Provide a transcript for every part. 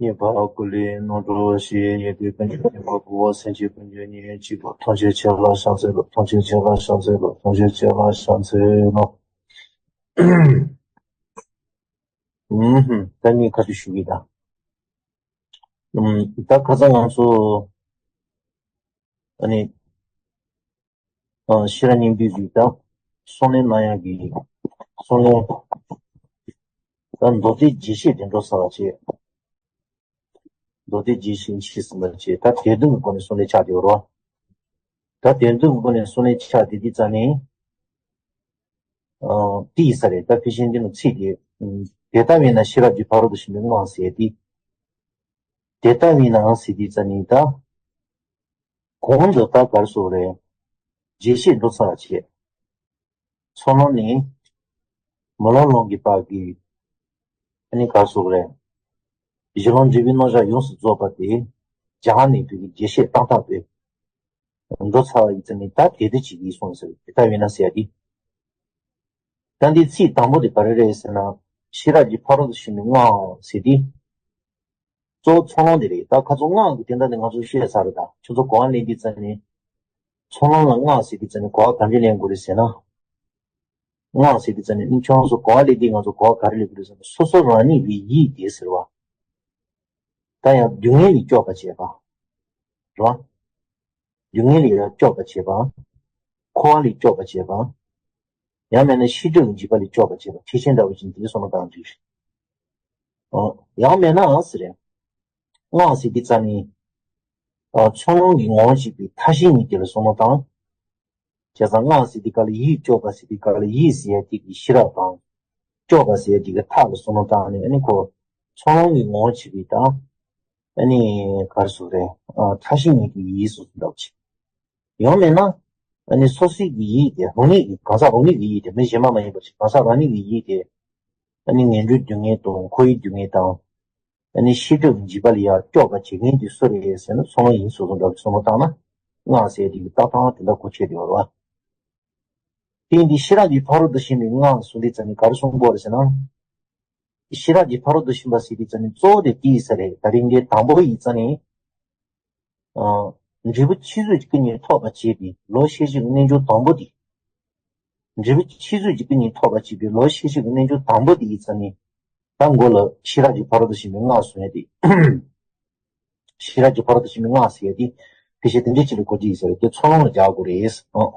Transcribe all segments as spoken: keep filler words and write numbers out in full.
གཉིས་པ་ཀུན་ལས་རྣམ་གྲོལ་ཞེས། ཡོན་ཏན་ཀུན་གྱི་སྙིང་པོ་ཀུན་ལ། སེམས་ཅན་ཀུན་གྱི་སྙིང་རྗེ་ཆེན་པོ། ཐམས་ཅད་མཁྱེན་ལ་ཕྱག་འཚལ་ལོ། ཐམས་ཅད་མཁྱེན་ལ་ཕྱག་འཚལ་ལོ། ཐམས་ཅད་མཁྱེན་ལ་ཕྱག་འཚལ་ལོ། ཨུམ་ཧུམ། ད་ངས་ཁ་ཐུག་ཞུ་གི་ད། ཨུམ། ད་ཁ་སང་ང་ཚོ་ཨ་ནི། ཨ། ཤེས་རབ་སྙིང་པོའི་རིགས་དང་། གསུང་གླེང་གནང་ཡག་གི་གསུང་གླེང་། ད་མདོ་སྡེ་རྒྱས་བཤད་དེ་འགྲོ་ཚར་བ་བྱས། མདོ་སྡེ་རྒྱས་བཤད་ཕྱིན་ཟིན་པ་བྱས། ད་དོན་བསྡུ་གི་སྒོ་ནས་གསུང་གླེང་ཆགས་བསྡད་ཡོད་རེད་བ། ད་དོན་བསྡུ་གི་སྒོ་ནས་གསུང་གླེང་ཆགས་བསྡད་དུས་ཙ་ནས། ཨ། དེ་ཡིན་ས་རེད། ད་ཕལ་ཆེར་འདི་ནང་ཚིག་དེ། ཨ། དེ་ལྟ་བས་ན་ཤེས་རབ་ཀྱི་ཕ་རོལ་ཏུ་ཕྱིན་པའི་སྔགས་ཟེར་ཏེ། དེ་ལྟ་བས་ན་ཟེར་དུས་ཙ་ནས་ད། གོང་དུ་ད་ག་རེ་ཟེར་དགོས་རེད། རྒྱས་བཤད་འགྲོ་ཚར་བ་བྱས། ཚོགས་ལམ་ནས་མེ་ལོང་ལམ་གྱི་བར་གྱི། ཨ་ནི་ག་རེ་ཟེར་དགོས་རེད། གཞི་ལམ་འབྲས་བུའི་རྣམ་གཞག་ཡོངས་སུ་རྫོགས་པ་དེ། སྦྱངས་ནས་དེ་གི་རྒྱས་བཤད་ཏག་ཏག་དེ་འགྲོ་ཚར་བ་ཡིན་ཙང་ནི། ད་དེ་དེ་བྱེད་ཀྱི་ཡིན་གསུངས་ཟེར། དེ་ལྟ་བས་ན་ཟེར་ཡ་དེ། ད་འདི་ཚིག་དང་པོ་དེ་ག་རེ་རེད་ཟེར་ན། ཤེས་རབ་ཀྱི་ཕ་རོལ་ཏུ་ཕྱིན་པའི་སྔགས་ཟེར་དེ། གཙོ་བོ་ཚོགས་ལམ་དེ་རེད། ད་ཁ་སང་སྔགས་ཀྱི་དོན་དག་དེ་ང་ཚོ་བཤད་ཚར་རེད། ད་ཁྱོད་ཚོ་གོ་བ་ལེན་དུས་ཙ་ནས། ཚོགས་ལམ་ལ་སྔགས་ཟེར་དུས་ཙ་ནས་གོ་བ་ག་འདྲ་ལེན་དགོས་རེད་ཟེར་ན། སྔགས་ཟེར་དུས་ཙ་ནས་ནི་ཁྱོད་ཚོ་གོ་བ་ལེན་དུས་ང་ཚོ་གོ་བ་ག་རེ་ལེན་དགོས་རེད་ཟེར་ན། སོ་སོ་རང་ཉིད་ཀྱི་ཡིད་དེ་ཟེར་བ། ད་ཡང་སྡུག་བསྔལ་ལས་སྐྱོབ་པར་བྱེད་པ། རེད་བ། སྡུག་བསྔལ་ལས་ཡང་སྐྱོབ་པར་བྱེད་པ། འཁོར་བ་ལས་སྐྱོབ་པར་བྱེད་པ། ཡང་མིན་ན་ཤེས་སྒྲིབ་འཇིགས་པ་ལས་སྐྱོབ་པར་བྱེད་པ། ཐེག་ཆེན་ལྟ་བུ་ཅན་དེ་གསུངས་པ་དང་འགྲིག། ཨོ། ཡང་མིན་ན་ཟེར་རེད། སྔགས་ཟེར་དུས་ཙ་ནས། ཨ། ཚོགས་ལམ་གྱི་ངོ་བོ་གཅིག་པའི་མཐའ་བཞི་ཉིད་དེ་ལ་གསུངས་པ་དང་། བྱས་ཙང་སྔགས་ཟེར་དུས་སྐབས་ལ་ཡིད་སྐྱོབ་པ་ཟེར་དུས་སྐབས་ལ་ཡིད་ཟེར་ཡ་དེ་གི་ཤེས་རབ་དང་། སྐྱོབ་པ་ཟེར་ཡ་དེ་གི་ཐབས་ལ་གསུངས་པ་དང་ནི། ཨ་ནི་ཁོ་ཚོགས་ལམ་གྱི་ངོ་བོ་གཅིག་པའི་དང་། ཨ་ནི་ག་རེ་ཟེར་དགོས་རེད། ཨ། མཐའ་བཞི་ཉིད་ཀྱི་ཡིད་གསུངས་སོ་འདྲ་བོ་ཅིག། ཡང་མིན་ན། ཨ་ནི་སོ་སོའི་གི་ཡིད་དེ། རང་ཉིད་ཀྱི་གང་ཟག་རང་ཉིད་ཀྱི་ཡིད་དེ། མི་གཞན་པ་མ་ཡིན་པ་ཅིག། གང་ཟག་རང་ཉིད་ཀྱི་ཡིད་དེ། ཨ་ནི་ངན་འགྲོའི་སྡུག་བསྔལ་དང་། འཁོར་བའི་སྡུག་བསྔལ་དང་། ཨ་ནི་ཤེས་སྒྲིབ་འཇིགས་པ་ལས་ཡང་སྐྱོབ་པར་བྱེད་མཁན་དེ་སུ་རེད་ཟེར་ན། ཚོགས་ལམ་ཡིན་གསུངས་སོ་འདྲ་བོ་གསུངས་པ་དང་ན། སྔགས་ཟེར་དེ་གི་ལྟ་སྟངས་དེ་འདྲ་གོ་ཆོད་དེ་ཡོད་རེད་བ། དེ་ཡིན་དུས་ཤེས་རབ་ཀྱི་ཕ་རོལ་ཏུ་ཕྱིན་པའི་སྔགས་གསུངས་དུས་ཙ་ནས་ག་རེ་གསུང་དགོས་རེད་ཟེར་ན། ཤེས་རབ་ཀྱི་ཕ་རོལ་ཏུ་ཕྱིན་པ་ཟེར་དུས་ཙ་ནས་གཙོ་བོ་དེ་དེ་ཡིན་ས་རེད། ད་རིང་འདི་དང་པོ་ཡིན་ཙ་ནས། ཨ། འབྲས་བུ་ཆེས་མཐོའི་ཀུན་ནས་ཐོབ་པར་བྱེད་པའི་ལོ་ཤས་ཤིག་གི་རྣལ་འབྱོར་དང་པོ་དེ། འབྲས་བུ་ཆེས་མཐོའི་ཀུན་ནས་ཐོབ་པར་བྱེད་པའི་ལོ་ཤས་ཤིག་གི་རྣལ་འབྱོར་དང་པོ་དེ་ཡིན་ཙ་ནས། ད་མགོ་ལ་ཤེས་རབ་ཀྱི་ཕ་རོལ་ཏུ་ཕྱིན་པའི་སྔགས་གསུང་ཡ་དེ། ཤེས་རབ་ཀྱི་ཕ་རོལ་ཏུ་ཕྱིན་པའི་སྔགས་ཟེར་ཡ་དེ། ཕལ་ཆེར་དེ་འདྲའི་ཅིག་ལ་གོ་རྒྱུ་ཡིན་ས་རེད། དེ་ཚོགས་ལམ་ལ་སྦྱར་དགོས་རེད། ཨོ།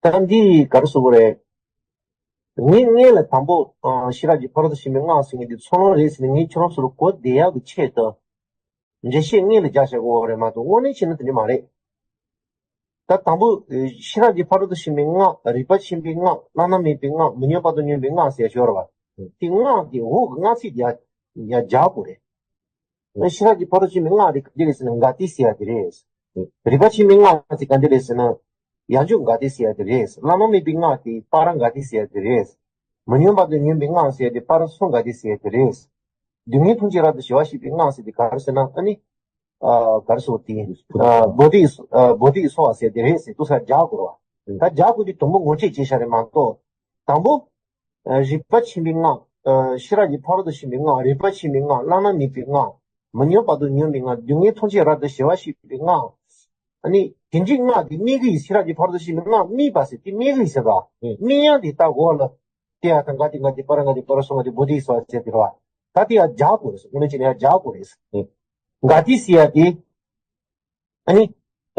ད་འདི་ག་རེ་ཟེར་དགོས་རེད། ངས་སྔོན་ལ་དང་པོ། ཨ། ཤེས་རབ་ཀྱི་ཕ་རོལ་ཏུ་ཕྱིན་པའི་སྔགས་ཟེར་མཁན་འདི་ཚོགས་ལམ་རེད་ཟེར་ནས་ངས་ཁྱོད་རང་ཚོ་ལ་གོ་བདེ་ཡག་གི་ཆེད་དུ། འགྲེལ་བཤད་སྔོན་ལ་རྒྱག་བྱ་དགོས་པ་རེད་མ་གཏོགས། དངོས་གནས་བྱས་ན་དེ་འདྲ་མ་རེད། ད་དང་པོ། ཨ། ཤེས་རབ་ཀྱི་ཕ་རོལ་ཏུ་ཕྱིན་པའི་སྔགས། རིག་པ་ཆེན་པོའི་སྔགས། བླ་ན་མེད་པའི་སྔགས། མི་མངོན་པ་དང་མངོན་པའི་སྔགས་ཟེར་ཡ་ཞིག་ཡོད་རེད་བ། དེ་སྔགས་དེ་འོག་གི་སྔགས་ཚིག་དེ་ཡར་ཡར་སྦྱར་དགོས་རེད། ཤེས་རབ་ཀྱི་ཕ་རོལ་ཏུ་ཕྱིན་པའི་སྔགས་དེ་ག་འདི་རེད་ཟེར་ན། ག་ཏི་ཟེར་ཡ་དེ་རེད། རིག་པ་ཆེན་པོའི་སྔགས་དེ་ག་འདི་རེད་ཟེར་ན། ཡང་འཇུག་ག་ཏི་ཟེར་ཡ་དེ་རེད། བླ་ན་མེད་པའི་སྔགས་དེ་པ་ར་ག་ཏི་ཟེར་ཡ་དེ་རེད། མི་མངོན་པ་དང་མངོན་པའི་སྔགས་ཟེར་ཡ་དེ་པ་ར་སུ་ག་ཏི་ཟེར་ཡ་དེ་རེད། སྡུག་བསྔལ་ཐམས་ཅད་རབ་ཏུ་ཞི་བར་བྱེད་པའི་སྔགས་ཟེར་དེ་ག་རེ་ཟེར་ན། ཨ་ནི། ཨ། ག་རེ་ཟེར་དེ། ཨ། བོ་དྷི། ཨ། བོ་དྷི་སྭཱ་ཧཱ་ཟེར་དེ་རེད་ཟེར་དུས་ས་སྦྱར་དགོས་རེད་བ། ད་སྦྱར་དགོས་དེ་དང་པོ་ངོ་སྤྲོད་བྱེད་བྱ་རེད་མ་གཏོགས། དང་པོ། ཨ། རིག་པ་ཆེན་པོའི་སྔགས། ཨ། ཤེས་རབ་ཀྱི་ཕ་རོལ་ཏུ་ཕྱིན་པའི་སྔགས། རིག་པ་ཆེན་པོའི་སྔགས། བླ་ན་མེད་པའི་སྔགས། མི་མངོན་པ་དང་མངོན་པའི་སྔགས། སྡུག་བསྔལ་ཐམས་ཅད་རབ་ཏུ་ཞི་བར་བྱེད་པའི་སྔགས། ཨ་ནི་དེ་འདྲའི་སྔགས་དེ་སྨྲས་ཀྱི་ཡིན། ཤེས་རབ་ཀྱི་ཕ་རོལ་ཏུ་ཕྱིན་པའི་སྔགས་སྨྲས་པ་ཟེར་དེ་སྨྲས་ཀྱི་ཡིན་ཟེར་བ། སྨྲས་ཡག་དེ་ལྟ་དགོས་ལ། ཏདྱ་ཐཱ་ག་ཏི་ག་ཏི་པ་ར་ག་ཏི་པ་ར་སུ་ག་ཏི་བོ་དྷི་སྭཱ་ཧཱ་ཟེར་དེ་རེད་བ། ད་དེ་ཡར་སྦྱར་དགོས་རེད། དངོས་གནས་བྱས་ན་ཡར་སྦྱར་དགོས་རེད། ག་ཏི་ཟེར་ཡ་དེ། ཨ་ནི།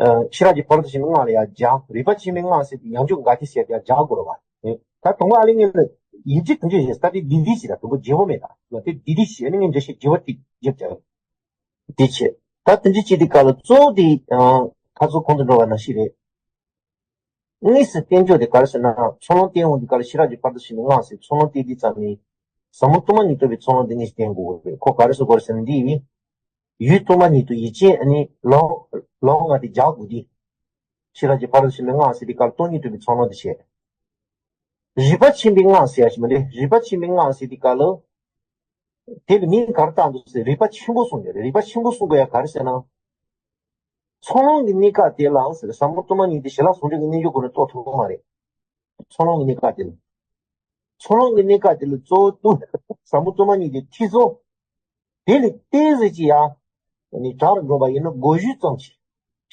ཨ། ཤེས་རབ་ཀྱི་ཕ་རོལ་ཏུ་ཕྱིན་པའི་སྔགས་ལ་ཡར་སྦྱར། རིག་པ་ཆེན་པོའི་སྔགས་ཟེར་དེ་ཡང་འཇུག་ག་ཏི་ཟེར་ཡ་དེ་ཡར་སྦྱར་དགོས་རེད་བ། ད་དང་པོ་ཨ་ལེ་ངས་ལ་ཡིན་གཅིག་དང་གཅིག་བྱས། ད་དེ་འདི་འདི་བྱས། ད་དང་པོ་བརྗེ་པོ་མེད། ད་ལ་དེ་འདི་འདི་བྱས། ཨ་ནི་ངས་འགྲེལ་བཤད་བརྗེ་པོ་ཏིག་བརྒྱབ་བྱ། དེ་བྱས། ད་དེ་འདྲ་བྱེད་དུས་སྐབས་ལ་གཙོ་བོ་དེ། ཨ། ཁ་ཚོ་གོང་དུ་འགྲོ་བ་ནང་བཞིན་རེད། དངོས་སུ་བསྟན་ཕྱོགས་དེ་ག་རེ་ཟེར་ན། ཚོགས་ལམ་བསྟན་འོང་དུས་སྐབས་ལ་ཤེས་རབ་ཀྱི་ཕ་རོལ་ཏུ་ཕྱིན་པའི་སྔགས་ཟེར་ཚོགས་ལམ་བསྟན་དུས་ཙམ་ནས། ཟབ་མོ་སྟོང་པ་ཉིད་རྟོགས་པའི་ཚོགས་ལམ་དེ་ངེས་ཤེས་བསྟན་དགོས་པ་རེད། ཁོ་ག་རེ་ཟེར་དགོས་རེད་ཟེར་ན། འདི་ཡུལ་སྟོང་པ་ཉིད་དུ་ཡིད་ཆེས། ཨ་ནི་ལོ་ལོ་ལྔ་དེ་རྒྱག་དགོས་དེ། ཤེས་རབ་ཀྱི་ཕ་རོལ་ཏུ་ཕྱིན་པའི་སྔགས་ཟེར་དུས་སྐབས་ལ་སྟོང་ཉིད་རྟོགས་པའི་ཚོགས་ལམ་དེ་བྱས། རིག་པ་ཆེན་པོའི་སྔགས་ཟེར་ཡ་ཞིག་མ་རེད། རིག་པ་ཆེན་པོའི་སྔགས་ཟེར་དུས་སྐབས་ལ། དེ་ལ་མིང་ག་རེ་བཏགས་འདུག་ཟེར། རིག་པ་ཆེན་པོ་གསུངས་ཡོད་རེད། རིག་པ་ཆེན་པོ་གསུང་དགོས་ཡ་ག་རེ་ཟེར་ན། ཚོགས་ལམ་གྱི་གནས་སྐབས་དེ་ལ་ཟེར། ཟབ་མོ་སྟོང་པ་ཉིད་དེ་ཞི་ལྷག་ཟུང་འབྲེལ་གྱི་རྣལ་འབྱོར་སྒོ་ནས་རྟོགས་ཐུབ་ཀྱི་མ་རེད། ཚོགས་ལམ་གྱི་གནས་སྐབས་དེ་ལ། ཚོགས་ལམ་གྱི་གནས་སྐབས་དེ་ལ་གཙོ་བོ་དུ་ཟབ་མོ་སྟོང་པ་ཉིད་དེ་ཐེ་ཚོམ། དེ་ལས་ཏོག་ཙམ་ཅིག་ཡང་ནི་དྲག་རུ་འགྲོ་བ་ཡིན་ན་གོ་རྒྱུ་ཙམ་ཅིག་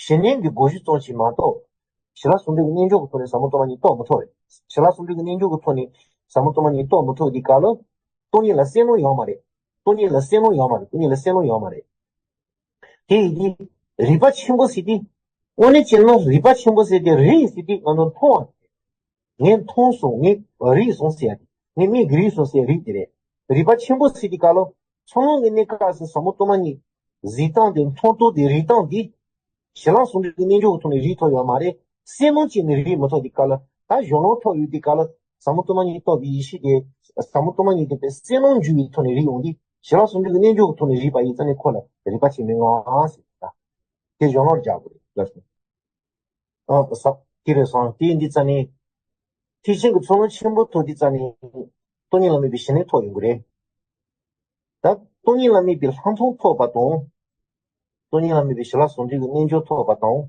ཞི་གནས་ཀྱི་གོ་རྒྱུ་ཙམ་ཅིག་མ་གཏོགས། ཞི་ལྷག་ཟུང་འབྲེལ་གྱི་རྣལ་འབྱོར་གྱི་ཐོག་ནས་ཟབ་མོ་སྟོང་པ་ཉིད་རྟོགས་མི་ཐུབ་རེད། ཞི་ལྷག་ཟུང་འབྲེལ་གྱི་རྣལ་འབྱོར་གྱི་ཐོག་ནས་ཟབ་མོ་སྟོང་པ་ཉིད་རྟོགས་མི་ཐུབ་དེ་ག་ལ། སྟོང་ཉིད་ལ་སེལ་ལོང་ཡོད་མ་རེད། སྟོང་ཉིད་ལ་སེལ་ལོང་ཡོད་མ་རེད། སྟོང་ཉིད་ལ་སེལ་ལོང་ཡོད་མ་རེད། དེ་ཡིན་དུས་རིག་པ་ཆེན་པོ་ཟེར་དུས། དངོས་གནས་བྱས་ན་རིག་པ་ཆེན་པོ་ཟེར་དུས་རིག་ཟེར་དུས་ང་ཚོ་མཐོང་བ། ངས་མཐོང་སོང་། ངས་རིག་སོང་ཟེར་ཡ་དེ། ངས་མིག་གིས་རིག་སོང་ཟེར་ཡ་རིག་དེ་རེད། རིག་པ་ཆེན་པོ་ཟེར་དུས་ག་ལ། ཚོགས་ལམ་གྱི་གནས་སྐབས་སུ་ཟབ་མོ་སྟོང་པ་ཉིད་གཟིགས་སྟངས་དེ། མཐོང་སྟངས་དེ། རིག་སྟངས་དེ། ཞི་ལྷག་ཟུང་འབྲེལ་གྱི་རྣལ་འབྱོར་གྱི་ཐོག་ནས་རིག་ཐུབ་ཡོད་མ་རེད། སེལ་ལོང་བྱས་ནས་རིག་མི་ཐུབ་དེ་ག་ལ། ད་གཞུང་ལུགས་ཐོག་ཡོད་དེ་ག་ལ། ཟབ་མོ་སྟོང་པ་ཉིད་རྟོགས་པའི་ཡེ་ཤེས་དེ། ཟབ་མོ་སྟོང་པ་ཉིད་དེ་པའི་སེལ་ལོང་འཇུག་པའི་ཐོག་ནས་རིག་ཡོང་དུས། ཞི་ལྷག་ཟུང་འབྲེལ་གྱི་རྣལ་འབྱོར་གྱི་ཐོག་ནས་རིག་པ་ཡིན་ཙང་ནི་ཁོ་ལ་རིག་པ་ཆེན་པོའི་ངག་ཟེར་ད། དེ་གཞུང་ལུགས་རྒྱག་དགོས་རེད་ལགས་སོ། ཨ་ས་དེ་རེད་སོང་། དེ་ཡིན་དུས་ཙ་ནི། ཐེག་ཆེན་གྱི་ཚོགས་ལམ་ཆེན་པོ་ཐོབ་དུས་ཙ་ནི། སྟོང་ཉིད་ལ་དམིགས་པའི་ཞི་གནས་ཐོབ་ཡོང་གི་རེད། ད་སྟོང་ཉིད་ལ་དམིགས་པའི་ལྷག་མཐོང་ཐོབ་པ་དང་། སྟོང་ཉིད་ལ་དམིགས་པའི་ཞི་ལྷག་ཟུང་འབྲེལ་གྱི་རྣལ་འབྱོར་ཐོབ་པ་དང་།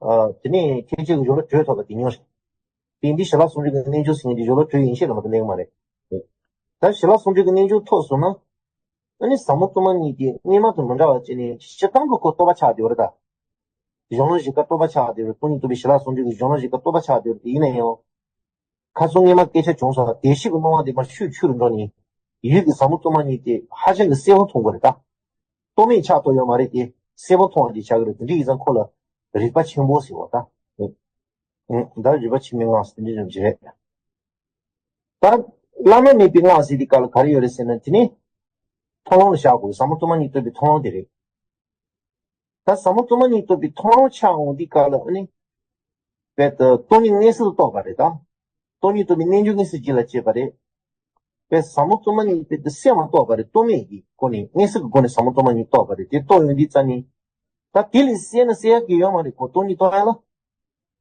ཨ་དེ་ནས་ཐེག་ཆེན་གྱི་གཞུང་ལུགས་གྲོལ་ཐོབ་པ་དེ་གཉིས་རེད། དེ་ཡིན་དུས་ཞི་ལྷག་ཟུང་འབྲེལ་གྱི་རྣལ་འབྱོར་ཟེར་མཁན་དེ་གཞུང་ལུགས་གྲོལ་ཡིན་ཤེས་ལ་མ་གཏོགས་གནས་གི་མ་རེད། ད་ཞི་ལྷག་ཟུང་འབྲེལ་གྱི་རྣལ་འབྱོར་ཐོབ་སོང་ན། ཨ་ནི་ཟབ་མོ་སྟོང་པ་ཉིད་དེ་སྔོན་མ་དང་མི་འདྲ་བ་བྱས་ནས་སྤྱིར་བཏང་གི་ཁོ་རྟོགས་པ་ཆགས་བསྡད་པ་རེད་ད། གཞུང་ལུགས་གཞི་ཀ་རྟོགས་པ་ཆགས་བསྡད་པ་རེད། སྟོང་ཉིད་རྟོགས་པའི་ཞི་ལྷག་ཟུང་འབྲེལ་གྱི་གཞུང་ལུགས་གཞི་ཀ་རྟོགས་པ་ཆགས་བསྡད་པ་རེད། དེ་ཡིན་ན་ཡང་། ཁ་སང་སྔོན་མ་སྐད་ཆ་བྱུང་སོང་། བདེ་གཤེགས་ཀྱི་སྣང་བ་དེ་མར་ཆུད་ཆུད་རུ་འགྲོ་ནས། ཡུལ་གྱི་ཟབ་མོ་སྟོང་པ་ཉིད་དེ་ཧ་ཅང་གི་གསལ་པོ་མཐོང་གི་རེད་ད། རྟོག་མེད་ཆགས་རྟོག་ཡོད་མ་རེད་དེ། གསལ་པོ་མཐོང་བ་དེ་ཆགས་ཀྱི་རེད། དེ་འདྲ་ཡིན་ཙང་ཁོ་ལ་རིག་པ་ཆེན་པོ་ཟེར་བ་ད། ཨུ། ཨུ། ད་རིག་པ་ཆེན་པོའི་ངག་ཟེར་དེ་འདྲ་ཅིག་རེད། ད་བླ་ན་མེད་པའི་ངག་ཟེར་དེ་ག་ལ་ག་རེ་ཡོད་རེད་ཟེར་ན། དེ་ནི་མཐོང་ལམ་ལ་བཞག་དགོས། ཟབ་མོ་སྟོང་པ་ཉིད་རྟོགས་པའི་མཐོང་ལམ་དེ་རེད། ད་ཟབ་མོ་སྟོང་པ་ཉིད་རྟོགས་པའི་མཐོང་ལམ་ཆགས་འོང་དུས་ག་ལ། ཨ་ནི། དཔེར་ན་སྟོང་ཉིད་མངོན་སུམ་རྟོགས་པ་རེད་ད། སྟོང་ཉིད་རྟོགས་པའི་རྣལ་འབྱོར་མངོན་སུམ་རྒྱུད་ལ་སྐྱེས་པ་རེད། དཔེར་ན་ཟབ་མོ་སྟོང་པ་ཉིད་དཔེར་ན་གསལ་བར་རྟོགས་པ་རེད། རྟོག་མེད་ཀྱི་སྒོ་ནས། མངོན་སུམ་གྱི་སྒོ་ནས་ཟབ་མོ་སྟོང་པ་ཉིད་རྟོགས་པ་རེད། དེ་རྟོགས་ཡོང་དུས་ཙ་ནི། ད་དེ་ལས་གསལ་ན་གསལ་ཡག་གི་ཡོད་མ་རེད། ཁོ་སྟོང་ཉིད་རྟོགས་ཡག་ལ།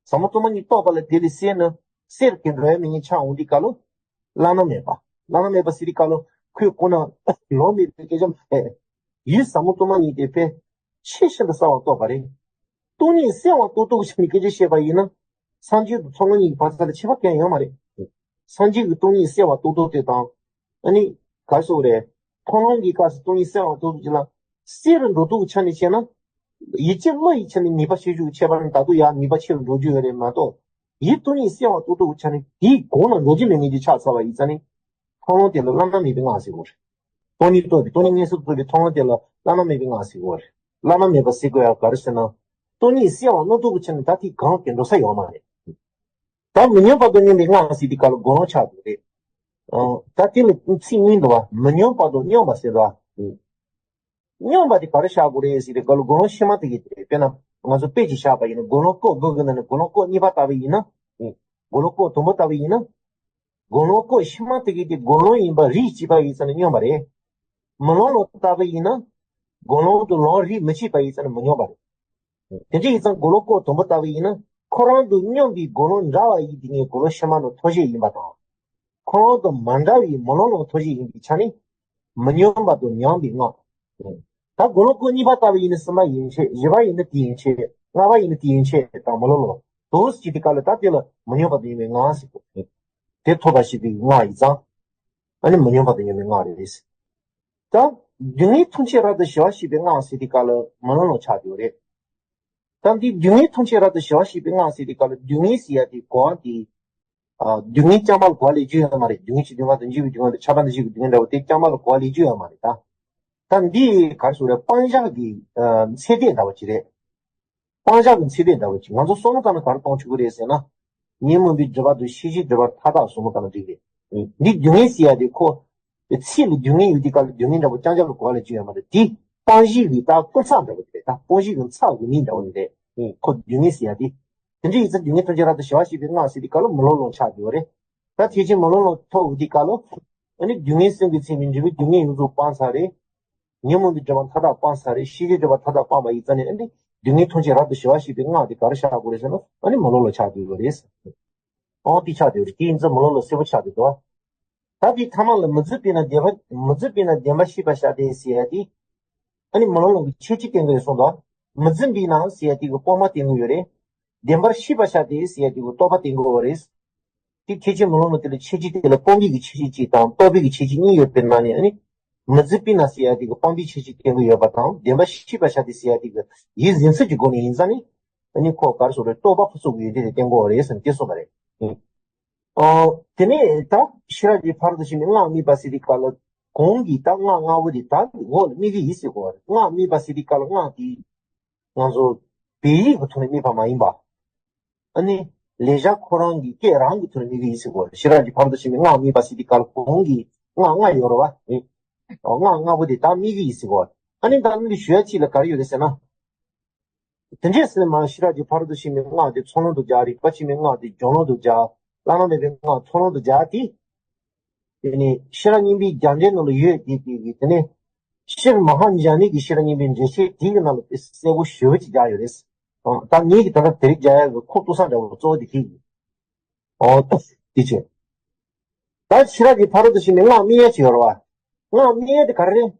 ཟབ་མོ་སྟོང་པ་ཉིད་རྟོགས་པ་ལ་དེ་ལས་གསལ་ན་གསལ་གྱི་འགྲོ་ཡ་མེད་མཁན་ཆགས་འོང་དུས་ག་ལ། བླ་ན་མེད་པ། བླ་ན་མེད་པ་ཟེར་དུས་ག་ལ་ཁོས་གོ་ན་ལོང་མེད་པའི་སྐད་ཆ་མ་རེད། ཡུལ་ཟབ་མོ་སྟོང་པ་ཉིད་དེ་དཔེ་ཆེས་ཤིན་ཏུ་གསལ་བར་རྟོགས་པ་རེད། སྟོང་ཉིད་གསལ་བར་རྟོགས་རྟོགས་ཀྱི་ཆ་ནས་སྐད་ཆ་བཤད་པ་ཡིན་ན། སངས་རྒྱས་དང་མཐོང་ལམ་གཉིས་ཀྱི་བར་མཚམས་ལ་ཁྱད་པར་གང་ཡང་ཡོད་མ་རེད། སངས་རྒྱས་ཀྱི་སྟོང་ཉིད་གསལ་བར་རྟོགས་རྟོགས་དེ་དང་། ཨ་ནི། ག་རེ་ཟེར་དགོས་རེད། མཐོང་ལམ་གྱི་སྐབས་སུ་སྟོང་ཉིད་གསལ་བར་རྟོགས་རྟོགས་ཀྱི་ལ། གསལ་རུ་འགྲོ་རྟོགས་ཀྱི་ཆ་ནས་བཤད་ན། ཡིད་ཀྱི་བློ་ཡི་ཆ་ནས་ནུས་པ་ཆེ་ཆུང་གི་ཁྱད་པར་ནི་ད་དུང་ཡང་ནུས་པ་ཆེ་རུ་འགྲོ་རྒྱུ་ཡོད་རེད་མ་གཏོགས། ཡིད་སྟོང་ཉིད་གསལ་བར་རྟོགས་རྟོགས་ཀྱི་ཆ་ནས་དེའི་གོང་ལ་འགྲོ་རྒྱུ་མེད་མཁན་དེ་ཆགས་ཚར་བ་ཡིན་ཙང་ནི། མཐོང་ལམ་དེ་ལ་བླ་ན་མེད་པའི་ངག་ཟེར་དགོས་རེད། སྟོང་ཉིད་རྟོགས་པའི། སྟོང་ཉིད་མངོན་སུམ་རྟོགས་པའི་མཐོང་ལམ་དེ་ལ་བླ་ན་མེད་པའི་ངག་ཟེར་དགོས་རེད། བླ་ན་མེད་པ་ཟེར་དགོས་ཡག་ག་རེ་ཟེར་ན། སྟོང་ཉིད་གསལ་བར་རྣམ་རྟོག་གི་ཆ་ནས་ད་དེའི་གོང་དེ་འགྲོ་ས་ཡོད་མ་རེད། ད་མི་སྙོམས་པ་དང་སྙོམས་པའི་ངག་ཟེར་དུས་ག་ལ་དགུང་ལོང་ཆགས་འདུག་རེད། ཨང་། ད་དེ་ལ་ཚིག་གཉིས་འདུག་བ། མི་སྙོམས་པ་དང་སྙོམས་པ་ཟེར་བ། སྙོམས་པ་དེ་ག་རེ་བཞག་དགོས་རེད་ཟེར་དུས་ག་ལ་དགུང་ལོང་ཕྱི་མ་དེ་གི་དེ་རེད། དཔེར་ན་ང་ཚོ་དཔེ་ཅིག་བཞག་པ་ཡིན་ན། དགུང་ལོང་སྐོར་དགུ་གི་ནང་ནས་དགུང་ལོང་སྐོར་གཉིས་པ་ལྟ་བུ་ཡིན་ན། ཨང་། དགུང་ལོང་སྐོར་དང་པོ་ལྟ་བུ་ཡིན་ན། དགུང་ལོང་སྐོར་ཕྱི་མ་དེ་གི་དེ་དགུང་ལོང་ཡིན་པ་རིགས་གཅིག་པ་ཡིན་ཙང་ནི་སྙོམས་པ་རེད། མི་ལོང་ལོང་ལྟ་བུ་ཡིན་ན། དགུང་ལོང་དང་ལོང་རིགས་མི་གཅིག་པ་ཡིན་ཙང་ནི་མི་སྙོམས་པ་རེད། དེ་འདྲ་ཡིན་ཙང་དགུང་ལོང་སྐོར་དང་པོ་ལྟ་བུ་ཡིན་ན། ཁོ་རང་དང་སྙོམས་པའི་དགུང་ལོང་འདྲ་བ་ཡིན་དེ་ངའི་དགུང་ལོང་ཕྱི་མ་ནི་ཐོགས་བཅས་ཡིན་པ་དང་། ཁོ་རང་དང་མ་འདྲ་བའི་མི་ལོང་ལོང་ཐོགས་བཅས་ཡིན་པའི་ཆ་ནས། མི་སྙོམས་པ་དང་སྙོམས་པའི་ངག་ད་དགུང་ལོང་སྐོར་གཉིས་པ་ལྟ་བུ་ཡིན་ན་གསུམ་པ་ཡན་ཆད། བཞི་པ་ཡིན་ན་དེ་ཡན་ཆད། ལྔ་པ་ཡིན་ན་དེ་ཡན་ཆད་དང་། མི་ལོང་ལོང་དུ་ཟེར་དུས་ག་ལ་ད་དེ་ལ་མི་སྙོམས་པ་དང་སྙོམས་པའི་ངག་ཟེར་དགོས། དེ་ཐོབ་པར་བྱེད་པའི་ངག་ཡིན་ཙང་། ཨ་ནི་མི་སྙོམས་པ་དང་སྙོམས་པའི་ངག་རེད། ད་སྡུག་བསྔལ་ཐམས་ཅད་རབ་ཏུ་ཞི་བར་བྱེད་པའི་ངག་ཟེར་དུས་ག་ལ་མི་ལོང་ལོང་ཆགས་ཡོད་རེད། ད་འདི་སྡུག་བསྔལ་ཐམས་ཅད་རབ་ཏུ་ཞི་བར་བྱེད་པའི་ངག་ཟེར་དུས་ག་ལ་སྡུག་བསྔལ་ཟེར་ཡ་དེ་གོ་བ་དེ། ཨ། སྡུག་བསྔལ་རྐྱང་པ་ལ་གོ་བ་ལེན་རྒྱུ་ཡོད་མ་རེད། སྡུག་བསྔལ་གྱི་སྡུག་བསྔལ་དང་། འཇིགས་པའི་སྡུག་བསྔལ་དང་། ཆགས་པ་དང་། འཇིགས་པའི་སྡུག་བསྔལ་འདྲ་བོ་དེ་རྐྱང་པ་ལ་གོ་བ་ལེན་རྒྱུ་ཡོད་མ་རེད་ད། ད་འདི་ག་རེ་ཟེར་རེད། སྤང་བྱ་གི། ཨ། ཚད་ལྡན་འདྲ་བོ་ཅིག་རེད། སྤང་བྱ་གི་ཚད་ལྡན་འདྲ་བོ་ཅིག་ང་ཚོ་བསམ་བློ་བཏང་ན་ག་རེ་གཏོང་ཆོག་གི་རེད་ཟེར་ན། ཉོན་མོངས་པའི་སྒྲིབ་པ་དང་ཤེས་བྱའི་སྒྲིབ་པ་མཐའ་དག་བསམ་བློ་བཏང་ན་འགྲིག་རེད། འདི་སྡུག་བསྔལ་ཟེར་ཡ་དེ་ཁོ། ཚིག་ལ་སྡུག་བསྔལ་ཡོད་དུས་ག་ལ་སྡུག་བསྔལ་འདྲ་བོ་རྐྱང་རྐྱང་ལ་གོ་བ་ལེན་རྒྱུ་ཡོད་མ་རེད། དེ་སྤོང་བྱའི་གི་ད་ཀུན་ཚབ་འདྲ་བོ་དེ་རེད། ད་སྤོང་བྱའི་གི་ཚབ་གི་མིང་འདྲ་བོ་དེ་རེད། ཁོ་སྡུག་བསྔལ་ཟེར་ཡ་དེ། དེ་འདྲ་ཡིན་ཙང་སྡུག་བསྔལ་ཐམས་ཅད་རབ་ཏུ་ཞི་བར་བྱེད་པའི་ངག་ཟེར་དུས་ག་ལ་མི་ལོང་ལོང་ཆགས་ཡོད་རེད། ད་ཐེག་ཆེན་མི་ལོང་ལོང་ཐོབ་ཡོད་དུས་ག་ལ། ཨ་ནི་སྡུག་བསྔལ་གསུམ་གྱིས་ཚིམ་པའི་འབྲས་བུ་སྡུག་བསྔལ་ཡོངས་རྫོགས་སྤངས་ཚར་རེད། ཉོན་མོངས་པའི་སྒྲིབ་པ་མཐའ་དག་སྤངས་ཚར་རེད། ཤེས་བྱའི་སྒྲིབ་པ་མཐའ་དག་སྤངས་པ་ཡིན་ཙང་ནི། ཨ་ནི་སྡུག་བསྔལ་ཐམས་ཅད་རབ་ཏུ་ཞི་བར་བྱེད་པའི་ངག་དེ་ག་རེ་ཆགས་དགོས་རེད་ཟེར་ན། ཨ་ནི་མི་ལོང་ལོང་ཆགས་དགོས་པ་རེད། ཨང་། དེ་ཆགས་དགོས་རེད། དེ་ཡིན་ཙང་མི་ལོང་ལོང་གསལ་པོ་ཆགས་དགོས་འདུག་ད་དེའི་ཐ་མ་ལ་མི་བརྫུན་པས་ན་བདེན་པ། མི་བརྫུན་པས་ན་བདེན་པར་ཤེས་པར་བྱ་སྟེ་ཟེར་ཡ་དེ། ཨ་ནི་མི་ལོང་ལོང་གི་ཁྱད་ཆོས་བསྟན་གྱི་ཡོད་གསུངས་འདུག་མི་བརྫུན་པས་ན་ཟེར་ཡ་དེ་གི་སྤོང་བ་བསྟན་གྱི་ཡོད་རེད། བདེན་པར་ཤེས་པར་བྱ་སྟེ་ཟེར་ཡ་དེ་གི་རྟོག་པ་བསྟན་གྱི་ཡོད་རེད། དེ་ཐེག་ཆེན་མི་ལོང་ལོང་དེ་ལ་ཁྱད་ཆོས་དེ་ལ་སྤོང་བའི་གི་ཁྱད་ཆོས་གཅིག་དང་རྟོག་པའི་གི་ཁྱད་ཆོས་གཉིས་ཡོད་པའི་ནང་ནས། ཨ་ནི། མི་ཚེ་སྤུན་ཟེར་ཡ་དེ་གི་དཔང་པོའི་ཆེད་ཅིག་བསྟན་གི་ཡོད་པ་དང་བདེན་པ་ཤེས་པར་བྱ་སྟེ་ཟེར་ཡ་དེ་གི་ཡིད་གཟིགས་ཚུལ་གྱི་སྒོ་ནས་ཡིན་ཙང་ནི། ཨ་ནི་ཁོ་ག་རེ་ཟེར་རེད། རྟོགས་པ་ཕུན་ཚོགས་ཀྱི་ཡོན་ཏན་དེ་བསྟན་གོ་རེད་ཟེར་ནས་དེ་གསུངས་པ་རེད། ཨོ། དེ་ནས་ད་ཤེས་རབ་ཀྱི་ཕ་རོལ་ཏུ་ཕྱིན་པའི་སྔགས་དམིགས་པ་ཟེར་དུས་སྐབས་ལ་གོང་གི་ད་སྔགས་ལྔ་པོ་དེ་ད་འོག་ལ་དམིགས་ཀྱི་ཡིན་ཟེར་གོ་བ་རེད། སྔགས་དམིགས་པ་ཟེར་དུས་སྐབས་ལ་སྔགས་དེ་ང་ཚོ་བོད་ཡིག་གི་ཐོག་ནས་དམིགས་པ་མ་ཡིན་པ། ཨ་ནི་ལེགས་སྦྱར་ཁོ་རང་གི་སྐད་རང་གི་ཐོག་ནས་དམིགས་ཀྱི་ཡིན་ཟེར་གོ་བ་རེད། ཤེས་རབ་ཀྱི་ཕ་རོལ་ཏུ་ཕྱིན་པའི་སྔགས་དམིགས་པ་ཟེར་དུས་སྐབས་ལ་གོང་གི་སྔགས་ལྔ་ཡོད་རེད་བ། ཨོ། སྔགས་ལྔ་པོ་དེ་ད་དམིགས་ཀྱི་ཡིན་ཟེར་གོ་བ་རེད། ཨ་ནི་ད་དམིགས་ཀྱི་ཞུ་ཡ་གཅིག་ལ་ག་རེ་ཡོད་རེད་ཟེར་ན། དེ་འདྲས་ཟེར་ནས་མར་ཤེས་རབ་ཀྱི་ཕ་རོལ་ཏུ་ཕྱིན་པའི་སྔགས་དེ་ཚོགས་ལམ་དུ་སྦྱར། རིག་པ་ཆེན་པོའི་སྔགས་དེ་སྦྱོར་ལམ་དུ་སྦྱར། བླ་ན་མེད་པའི་སྔགས་ཚོགས་ལམ་དུ་སྦྱར་ཏེ། དེ་ནས་ཤེས་རབ་སྙིང་པོའི་རྒྱ་འགྲེལ་ནང་ལ་ཡོད་དེ་དེ་གི་དེ་ནས་ཕྱིར་མ་ཧཱ་ཛྙཱ་ནའི་གི་ཤེས་རབ་སྙིང་པོའི་འགྲེལ་བཤད་དེ་གི་ནང་ལ་དཔེ་གསལ་པོ་ཞེ་པོ་ཅིག་སྦྱར་ཡོད་རེད། ཨ། ད་ངེད་ཀྱིས་ད་ལྟ་དེ་རིགས་སྦྱར་ཡག་གི་ཁུངས་གཏུགས་ས་འདྲ་བོ་གཙོ་བོ་དེ་དེ་ཡིན། ཨོ། དེ་བྱས། ད་ཤེས་རབ་ཀྱི་ཕ་རོལ་ཏུ་ཕྱིན་པའི་སྔགས་དམིགས་ཡ་ཅིག་ཡོད་རེད་བ། སྔགས་དམིགས་ཡ་དེ་ག་རེ་རེད།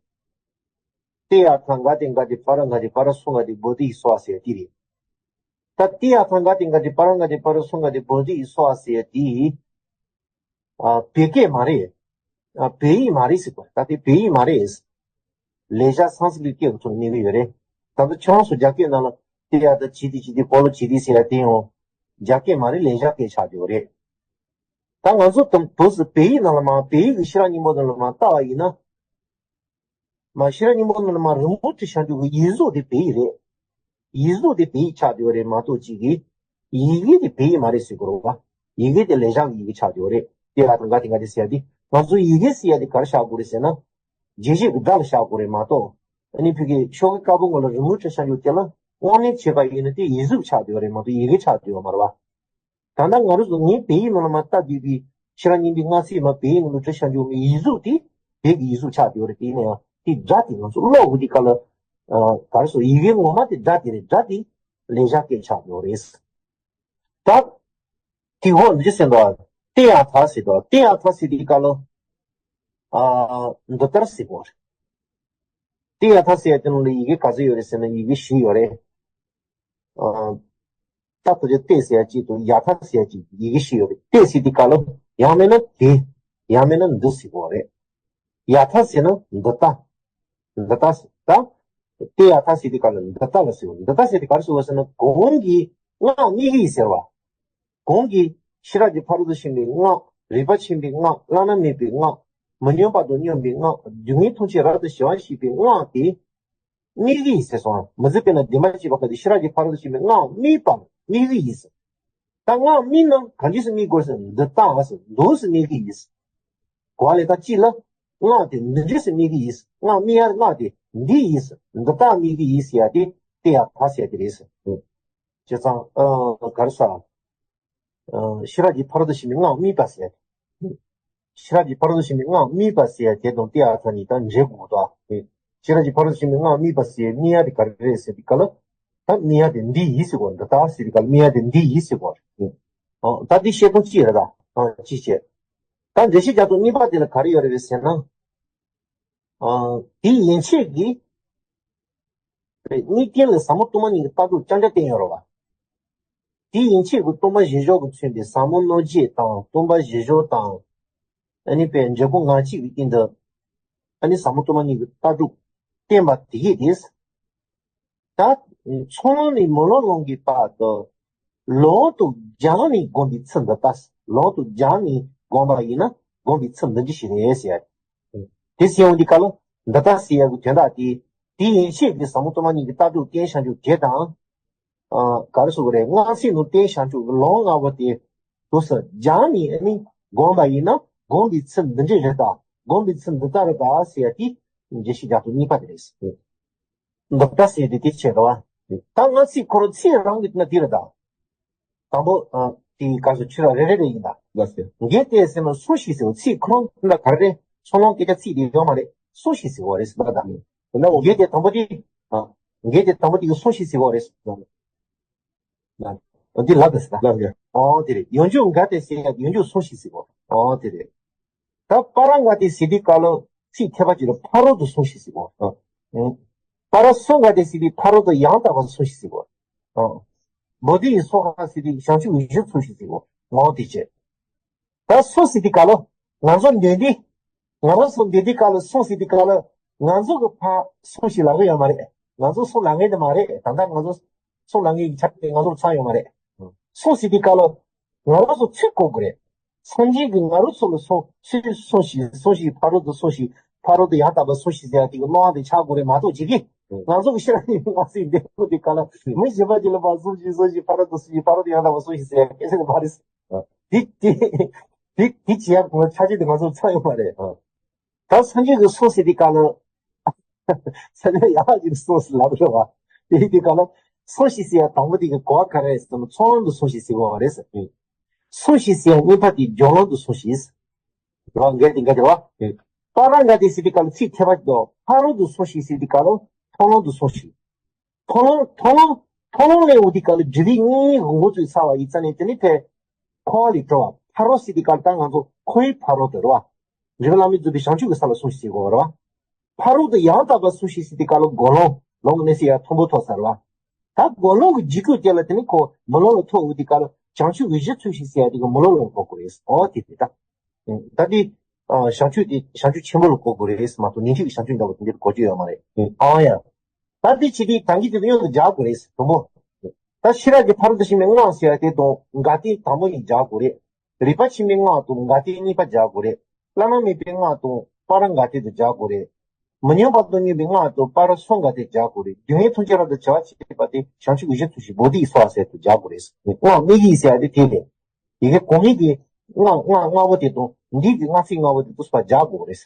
ཏདྱ་ཐཱ་ག་ཏེ་ག་ཏེ་པཱ་ར་ག་ཏེ་པཱ་ར་སུ་ག་ཏེ་བོ་དྷི་སྭཱ་ཧཱ་ཟེར་ཡ་དེ་རེད། ད་ཏདྱ་ཐཱ་ག་ཏེ་ག་ཏེ་པཱ་ར་ག་ཏེ་པཱ་ར་སུ་ག་ཏེ་བོ་དྷི་སྭཱ་ཧཱ་ཟེར་ཡ་དེ། ཨ། བོད་སྐད་མ་རེད། ཨ། བོད་ཡིག་མ་རེད་ཟེར་གོ། ད་དེ་བོད་ཡིག་མ་རེད། ལེགས་སྦྱར་སཾ་སྐྲྀ་ཏ་སྐད་ཀྱི་ཐོག་ནས་དམིགས་ཀྱི་ཡོད་རེད། ད་ལྟ་ཁྱེད་རང་ཚོ་རྒྱ་སྐད་ནང་ལ་ཏདྱ་ཐཱ་ཇི་ཏི་ཇི་ཏི་ཀོ་ལོ་ཇི་ཏི་ཟེར་ཡ་དེ་ཡང་རྒྱ་སྐད་མ་རེད། ལེགས་སྦྱར་སྐད་ཆགས་ཡོད་རེད། ད་ང་ཚོ་དང་བོད་སུ་བོད་ཡིག་ནང་ལ་མར་བོད་ཡིག་གི་ཤེས་རབ་སྙིང་པོ་ནང་ལ་མར་བལྟ་བ་ཡིན་ན། མར་ཤེས་རབ་སྙིང་པོ་ནང་ལ་མར་རི་མོ་བྲིས་བཞག་རྒྱུ་གི་ཡིག་གཟུགས་དེ་བོད་ཡིག་རེད། ཡིག་གཟུགས་དེ་བོད་ཡིག་ཆགས་བསྡད་ཡོད་རེད་མ་གཏོགས་ཅིག་གིས། ཡི་གེ་དེ་བོད་ཡིག་མ་རེད་ཟེར་དགོས་རེད་བ། ཡི་གེ་དེ་ལེགས་སྦྱར་གྱི་ཡི་གེ་ཆགས་བསྡད་ཡོད་རེད། དེ་ལ་དང་ག་དེ་ག་དེ་ཟེར་ཡ་དེ། ང་ཚོ་ཡི་གེ་ཟེར་ཡ་དེ་ག་རེ་བཞག་དགོས་རེད་ཟེར་ན། རྗེས་ཤུལ་གྱི་སྒྲ་ལ་བཞག་དགོས་རེད་མ་གཏོགས། ཨ་ནི་བོད་ཀྱི་ཤོག་གུ་དཀར་པོ་ངོ་ལ་རི་མོ་བྲིས་བཞག་རྒྱུ་དེ་ལ་དབང་ལན་བྱས་པ་ཡིན་ན་དེ་ཡིག་གཟུགས་ཆགས་བསྡད་ཡོད་རེད་མ་གཏོགས་ཡི་གེ་ཆགས་བསྡད་ཡོད་མ་རེད་བ། ད་ལྟ་ང་རང་ཚོ་ངས་བོད་ཡིག་ནང་ལ་མར་བལྟ་བསྡད་པའི་ཤེས་རབ་སྙིང་པོའི་སྔགས་ཚིག་མར་བོད་ཡིག་ནང་ལ་བྲིས་བཞག་རྒྱུ་གི་ཡིག་གཟུགས་དེ་བོད་ཀྱི་ཡིག་གཟུགས་ཆགས་བསྡད་ཡོད་རེད། དེ་ཡིན་ན་ཡང་དེ་སྒྲ་དེ་ང་ཚོ་ཀློག་དགོས་དུས་སྐབས་ལ། ཨ། ག་རེ་ཟེར། ཡི་གེ་ངོ་མ་དེ་སྒྲ་དེ་རེད། སྒྲ་དེ་ལེགས་སྦྱར་སྐད་ཆགས་བསྡད་ཡོད་རེད། ད་དེ་འོག་འདི་ཟེར་འདུག་ཏདྱ་ཐཱ་ཟེར་འདུག་ཏདྱ་ཐཱ་ཟེར་དུས་སྐབས་ལ། ཨ། འདི་ལྟར་ཟེར་དགོས་རེད། ཏདྱ་ཐཱ་ཟེར་ཡ་དེ་ནང་ལ་ཡི་གེ་ག་ཚོད་ཡོད་རེད་ཟེར་ན་ཡི་གེ་བཞི་ཡོད་རེད། ཨ། ཏ་ཐ་ཅིག་ཏདྱ་ཟེར་ཡ་གཅིག་དང་ཡ་ཐཱ་ཟེར་ཡ་གཅིག་ཡི་གེ་བཞི་ཡོད་རེད། ཏདྱ་ཟེར་དུས་སྐབས་ལ་ཡང་མིན་ན་དེ། ཡང་མིན་ན་འདི་ཟེར་དགོས་རེད། ཡ་ཐཱ་ཟེར་ན་འདི་ལྟ། འདི་ལྟ་ཟེར་ད། ཏདྱ་ཐཱ་ཟེར་དུས་སྐབས་ལ་འདི་ལྟ་ལ་ཟེར་བ། འདི་ལྟ་ཟེར་དུས་ག་རེ་ཟེར་བ་ཟེར་ན་གོང་གི་སྔགས་དམིགས་ཀྱི་ཡིན་ཟེར་བ། གོང་གི་ཤེས་རབ་ཀྱི་ཕ་རོལ་ཏུ་ཕྱིན་པའི་སྔགས། རིག་པ་ཆེན་པོའི་སྔགས། བླ་ན་མེད་པའི་སྔགས། མི་སྙོམས་པ་དང་སྙོམས་པའི་སྔགས། སྡུག་བསྔལ་ཐམས་ཅད་རབ་ཏུ་ཞི་བར་བྱེད་པའི་སྔགས་དེ། དམིགས་ཀྱི་ཡིན་ཟེར་སོང་། མི་ཚེ་དཔེར་ན་བདེན་པ་བྱེད་པ་ག་དེ་ཤེས་རབ་ཀྱི་ཕ་རོལ་ཏུ་ཕྱིན་པའི་སྔགས་དམིགས་པ་དམིགས་ཀྱི་ཡིན་ཟེར། ད་སྔགས་དམིགས་ན་ག་འདྲས་སེ་དམིགས་དགོས་ཟེར་ན་འདི་ལྟ་ཟེར་འདུག་སེ་དམིགས་ཀྱི་ཡིན་ཟེར། གོ་བ་ལེན་སྟངས་གཅིག་ལ། སྔགས་དེ་འདི་འདྲས་སེ་དམིགས་ཀྱི་ཡིན་ཟེར། སྔགས་དམིགས་ཡ་སྔགས་དེ་འདི་ཡིན་ཟེར། འདི་ལྟ་དམིགས་ཀྱི་ཡིན་ཟེར་ཡ་དེ་ཏདྱ་ཐཱ་ཟེར་ཡ་དེ་རེད་ཟེར། བྱས་ཙང་། ཨ། ག་རེ་ཟེར། ཨ། ཤེས་རབ་ཀྱི་ཕ་རོལ་ཏུ་ཕྱིན་པའི་སྔགས་དམིགས་པ་ཟེར་ཡ་དེ། ཤེས་རབ་ཀྱི་ཕ་རོལ་ཏུ་ཕྱིན་པའི་སྔགས་དམིགས་པ་ཟེར་ཡ་དེ་དང་ཏདྱ་ཐཱ་གཉིས་ད་འབྲེལ་དགོས་འདུག་ཨ། ཤེས་རབ་ཀྱི་ཕ་རོལ་ཏུ་ཕྱིན་པའི་སྔགས་དམིགས་པ་ཟེར་ཡ་དམིགས་ཡ་དེ་ག་རེ་རེད་ཟེར་དུས་སྐབས་ལ། ད་དམིགས་ཡ་དེ་འདི་ཡིན་ཟེར་དགོས། འདི་ལྟར་ཟེར་དུས་སྐབས་ལ་དམིགས་ཡ་དེ་འདི་ཡིན་ཟེར་དགོས། ཨོ། ད་འདི་བཤད་སྟངས་གཅིག་རེད་ད། ཨ། གཅིག་བྱས། ད་འགྲེལ་བཤད་རྒྱག་སྟངས་གཉིས་པ་དེ་ལ་ག་རེ་ཡོད་རེད་ཟེར་ན། ཨ། དེ་ཡན་ཆད་ཀྱིས། དམིགས་རྐྱེན་ལ་ཟབ་མོ་སྟོང་པ་ཉིད་ཀྱི་ལྟ་གྲུབ་རྐྱང་རྐྱང་བསྟན་ཡོད་རེད་བ། དེ་ཡན་ཆད་ཀྱི་སྟོང་པ་བཞི་མཆོག་གིས་མཚོན་པའི་ཟབ་མོ་གནོད་བྱེད་དང་སྟོང་པ་བཞི་མཆོག་དང་། ཨ་ནི་དཔེ་འབྲས་བུ་ངང་ཚུལ་གྱི་སྟེང་དུ། ཨ་ནི་ཟབ་མོ་སྟོང་པ་ཉིད་ཀྱི་ལྟ་གྲུབ་བསྟན་པ་དེ་གས་དེ། ད་ཚོགས་ལམ་ནས་མི་སློབ་ལམ་གྱི་བར་དུ། ལམ་དུ་སྦྱངས་ནས་བསྒོམས་པའི་ཚུལ་འདི་ལྟ། ལམ་དུ་སྦྱངས་ནས་བསྒོམས་པ་ཡིན་ན་བསྒོམས་པའི་ཚུལ་འདི་འདྲ་ཞིག་རེད་ཟེར། དེ་ཟེར་ཡོང་དུས་སྐབས་ལ་འདི་ལྟ་ཟེར་ཡག་གི་དོན་དག་དེ། དེ་ཡན་ཆད་ཀྱི་ཟབ་མོ་སྟོང་པ་ཉིད་ཀྱི་ལྟ་གྲུབ་བསྟན་བཞག་རྒྱུ་དེ་དང་། ཨ། ག་རེ་ཟེར་དགོས་རེད། སྔགས་ཚིག་ནང་བསྟན་བཞག་རྒྱུ་གི་ལམ་ལྔ་པོ་དེ། དུས་སུ་སྦྱངས་ནས་ཨ་ནི་བསྒོམས་པ་ཡིན་ན་བསྒོམས་པའི་ཚུལ་འདི་འདྲ་རེད་ད། བསྒོམས་པའི་ཚུལ་འདི་ལྟ་རེད་ད་ཟེར་ཡ་དེ་འགྲེལ་བཤད་རྒྱག་སྟངས་གཉིས་པ་དེ་རེད། འདི་ལྟ་ཟེར་དེ་དེ་བྱས་རེད་བ། ད་སྔགས་ཚིག་ཁོ་རང་ཚིག་རང་གི་དེ་ན་དེ་རེད་ད། དང་པོ། ཨ། དེའི་སྐབས་སུ་ཕྱི་ར་རེ་རེ་རེ་ཡིན་ད། ལགས་སོ། འགལ་ཏེ་ཟེར་ན་སོ་ཞེས་ཟེར་བ་ཚིག་ཁོ་རང་དེ་ན་ག་རེ་རེད། ཚོགས་ལམ་སྐད་ཆ་ཚིག་དེ་ཡོད་མ་རེད། སོ་ཞེས་ཟེར་བ་རེད་ཟེར་བ་ད། འགལ་ཏེ་དང་པོ་དེ། ཨ། འགལ་ཏེ་དང་པོ་དེ་གི་སོ་ཞེས་ཟེར་བ་རེད་ཟེར་བ། འདི་ལབ་དང་ཟེར་ད། ལབ་དང་། ཨོ་དེ་རེད། ཡང་འཇུག་འགལ་ཏེ་ཟེར་ཡ་ཡང་འཇུག་སོ་ཞེས་ཟེར་བ། ཨོ་དེ་རེད། ད་པ་ར་འགལ་ཏེ་ཟེར་དུས་སྐབས་ལ་ཚིག་འཐད་པ་ཅིག་ལ་ཕ་རོལ་ཏུ་སོ་ཞེས་ཟེར་བ། ཨ། པ་ར་སུ་འགལ་ཏེ་ཟེར་དུས་ཕ་རོལ་ཏུ་ཡང་དག་པར་སོ་ཞེས་ཟེར་བ། ཨ། བོ་དྷི་ཡི་སྭཱ་ཧཱ་ཟེར་དུས་བྱང་ཆུབ་ཀྱི་གཞི་སོ་ཞེས་ཟེར་བ། ཨོ་དེ་བྱས། ད་སོ་ཟེར་དུས་སྐབས་ལ་ང་ཚོ་འདོན་དུས། ང་རང་ཚོ་འདི་དུས་སྐབས་ལ་སོང་ཟེར་དུས་སྐབས་ལ་ང་ཚོ་གི་ཕར་སོང་ཞིག་ལབ་གི་ཡོད་མ་རེད། ང་ཚོ་སོང་ལབ་མཁན་དེ་མ་རེད། ད་ལྟ་ང་ཚོ་སོང་ལབ་མཁན་གྱི་ཆ་དེ་ང་ཚོར་ཚང་ཡོད་མ་རེད། སོང་ཟེར་དུས་སྐབས་ལ་ང་རང་ཚོ་ཚུར་གོ་དགོས་རེད། སངས་རྒྱས་ཀྱིས་ང་རང་ཚོ་ལ་སོང་ཚུར་སོང་ཞིག་སོང་ཞིག་ཕ་རོལ་ཏུ་སོང་ཞིག་ཕ་རོལ་ཏུ་ཡང་དག་པར་སོང་ཞིག་ཟེར་ཡ་དེ་གི་སློབ་དབང་དེ་ཆགས་དགོས་རེད་མ་གཏོགས་ཅིག་གིས་ང་ཚོ་གི་ཤེས་རབ་སྙིང་པོ་ང་ཚོའི་འདས་པོ་དེ་ག་ལ་མི་གཞན་པ་ཅིག་ལ་ཕར་སོང་ཞིག་སོང་ཞིག་ཕ་རོལ་ཏུ་སོང་ཞིག་ཕ་རོལ་ཏུ་ཡང་དག་པར་སོང་ཞིག་ཟེར་ཡ་སྐད་ཆ་དེ་མ་རེད། དེ་དེ་དེ་དེ་བྱེད་ཡ་གོ་ཆ་ཆེ་དེ་ང་ཚོར་ཚང་ཡོད་མ་རེད། ད་སངས་རྒྱས་ཀྱི་སོང་ཟེར་དུས་སྐབས་ལ། སངས་རྒྱས་ཡར་ལ་ཅིག་སོང་ཟེར་ལབ་རེད་བ། དེ་དུས་སྐབས་ལ་སོང་ཞིག་ཟེར་ཡ་དང་པོ་དེ་གི་གོ་བ་ག་རེ་ཟེར་ན་ཚོགས་ལམ་དུ་སོང་ཞིག་ཟེར་གོ་བ་རེད་ཟེར། སོང་ཞིག་ཟེར་ཡ་གཉིས་པ་དེ་སྦྱོར་ལམ་དུ་སོང་ཞིག་ཟེར། རེད་བ། འགལ་ཏེ་འགལ་ཏེ་རེད་བ། པ་ར་འགལ་ཏེ་ཟེར་དུས་སྐབས་ལ་ཚིག་ཐེབས་པ་ཅིག་འདུག་ཕ་རོལ་ཏུ་སོང་ཞིག་ཟེར་དུས་སྐབས་ལ་མཐོང་ལམ་དུ་སོང་ཞིག་མཐོང་ལམ་མཐོང་ལམ་མཐོང་ལམ་ལས་འོང་དུས་སྐབས་ལ་སྒྲིབ་པའི་གཉིས་ཀྱི་འགོ་བཙུགས་ཚར་བ་ཡིན་ཙང་ནས་དེ་ནི་ཕར་འཁོར་བ་ལས་གྲོལ་བ། ཕ་རོལ་ཟེར་དུས་སྐབས་ལ་ད་ང་ཚོ་འཁོར་བའི་ཕ་རོལ་ཏུ་རེད་བ། འགྲོ་བའི་ལམ་མི་རྫོགས་པའི་བྱང་ཆུབ་ཀྱི་ས་ལ་སོང་ཞིག་ཟེར་གོ་རེད་བ། ཕ་རོལ་ཏུ་ཡང་དག་པར་སོང་ཞིག་ཟེར་དུས་སྐབས་ལ་སྒོམ་ལམ་ལམ་གྱི་གནས་ཚད་ཡར་མཐོན་པོ་ཐོབ་ཚར་བ། ད་སྒོམ་ལམ་གྱི་རྗེས་ཁོངས་དེ་ལ་དེ་ནི་ཁོ་མི་ལམ་ལ་ཐོབ་འོང་དུས་སྐབས་ལ་བྱང་ཆུབ་ཀྱི་གཞི་ཚུལ་ཞིག་ཟེར་ཡ་དེ་གི་མི་ལམ་ལ་གོ་དགོས་རེད། ཨོ་དེ་དེ་ད། ད་དེ་བྱང་ཆུབ་དེ་བྱང་ཆུབ་ཆེན་པོ་ལ་གོ་དགོས་རེད་མ་གཏོགས་ཉན་ཐོས་ཀྱི་བྱང་ཆུབ་འདྲ་བོ་དེ་འདིར་གོ་རྒྱུ་ཡོད་མ་རེད། ཨང་ཡ། ད་དེ་བྱེད་དུས་ད་གིན་དེ་ཚོ་མཉམ་དུ་སྦྱར་དགོས་རེད་དུམ་བུ། ད་ཤེས་རབ་ཀྱི་ཕ་རོལ་ཏུ་ཕྱིན་པའི་སྔགས་ཟེར་ཡ་དེ་དང་འགལ་རྟེན་དང་པོ་གཉིས་སྦྱར་དགོས་རེད། རིག་པ་ཆེན་པོའི་སྔགས་དང་འགལ་རྟེན་གཉིས་པ་སྦྱར་དགོས་རེད། བླ་ན་མེད་པའི་སྔགས་དང་པ་ར་འགལ་རྟེན་དུ་སྦྱར་དགོས་རེད། མི་མཉམ་པ་དང་མཉམ་པའི་སྔགས་དང་པ་ར་གསུམ་འགལ་རྟེན་སྦྱར་དགོས་རེད། སྡུག་བསྔལ་ཐམས་ཅད་རབ་ཏུ་བྱེ་བ་ཕྱེད་པ་དེ་བྱང་ཆུབ་ཀྱི་གཞི་ཚུལ་ཞིག་བོ་དྷི་ཡི་སྭཱ་ཧཱ་ཟེར་དུ་སྦྱར་དགོས་རེད། སྔགས་དམིགས་ཡུལ་ཟེར་ཡ་དེ་དེ་རེད། ཡི་གེ་གོང་མའི་གི་སྔགས་སྔགས་ལྔ་པོ་དེ་དང་འདི་གི་སྔགས་ཚིག་ལྔ་པོ་དེ་དུ་སྤར་སྦྱར་དགོས་རེད།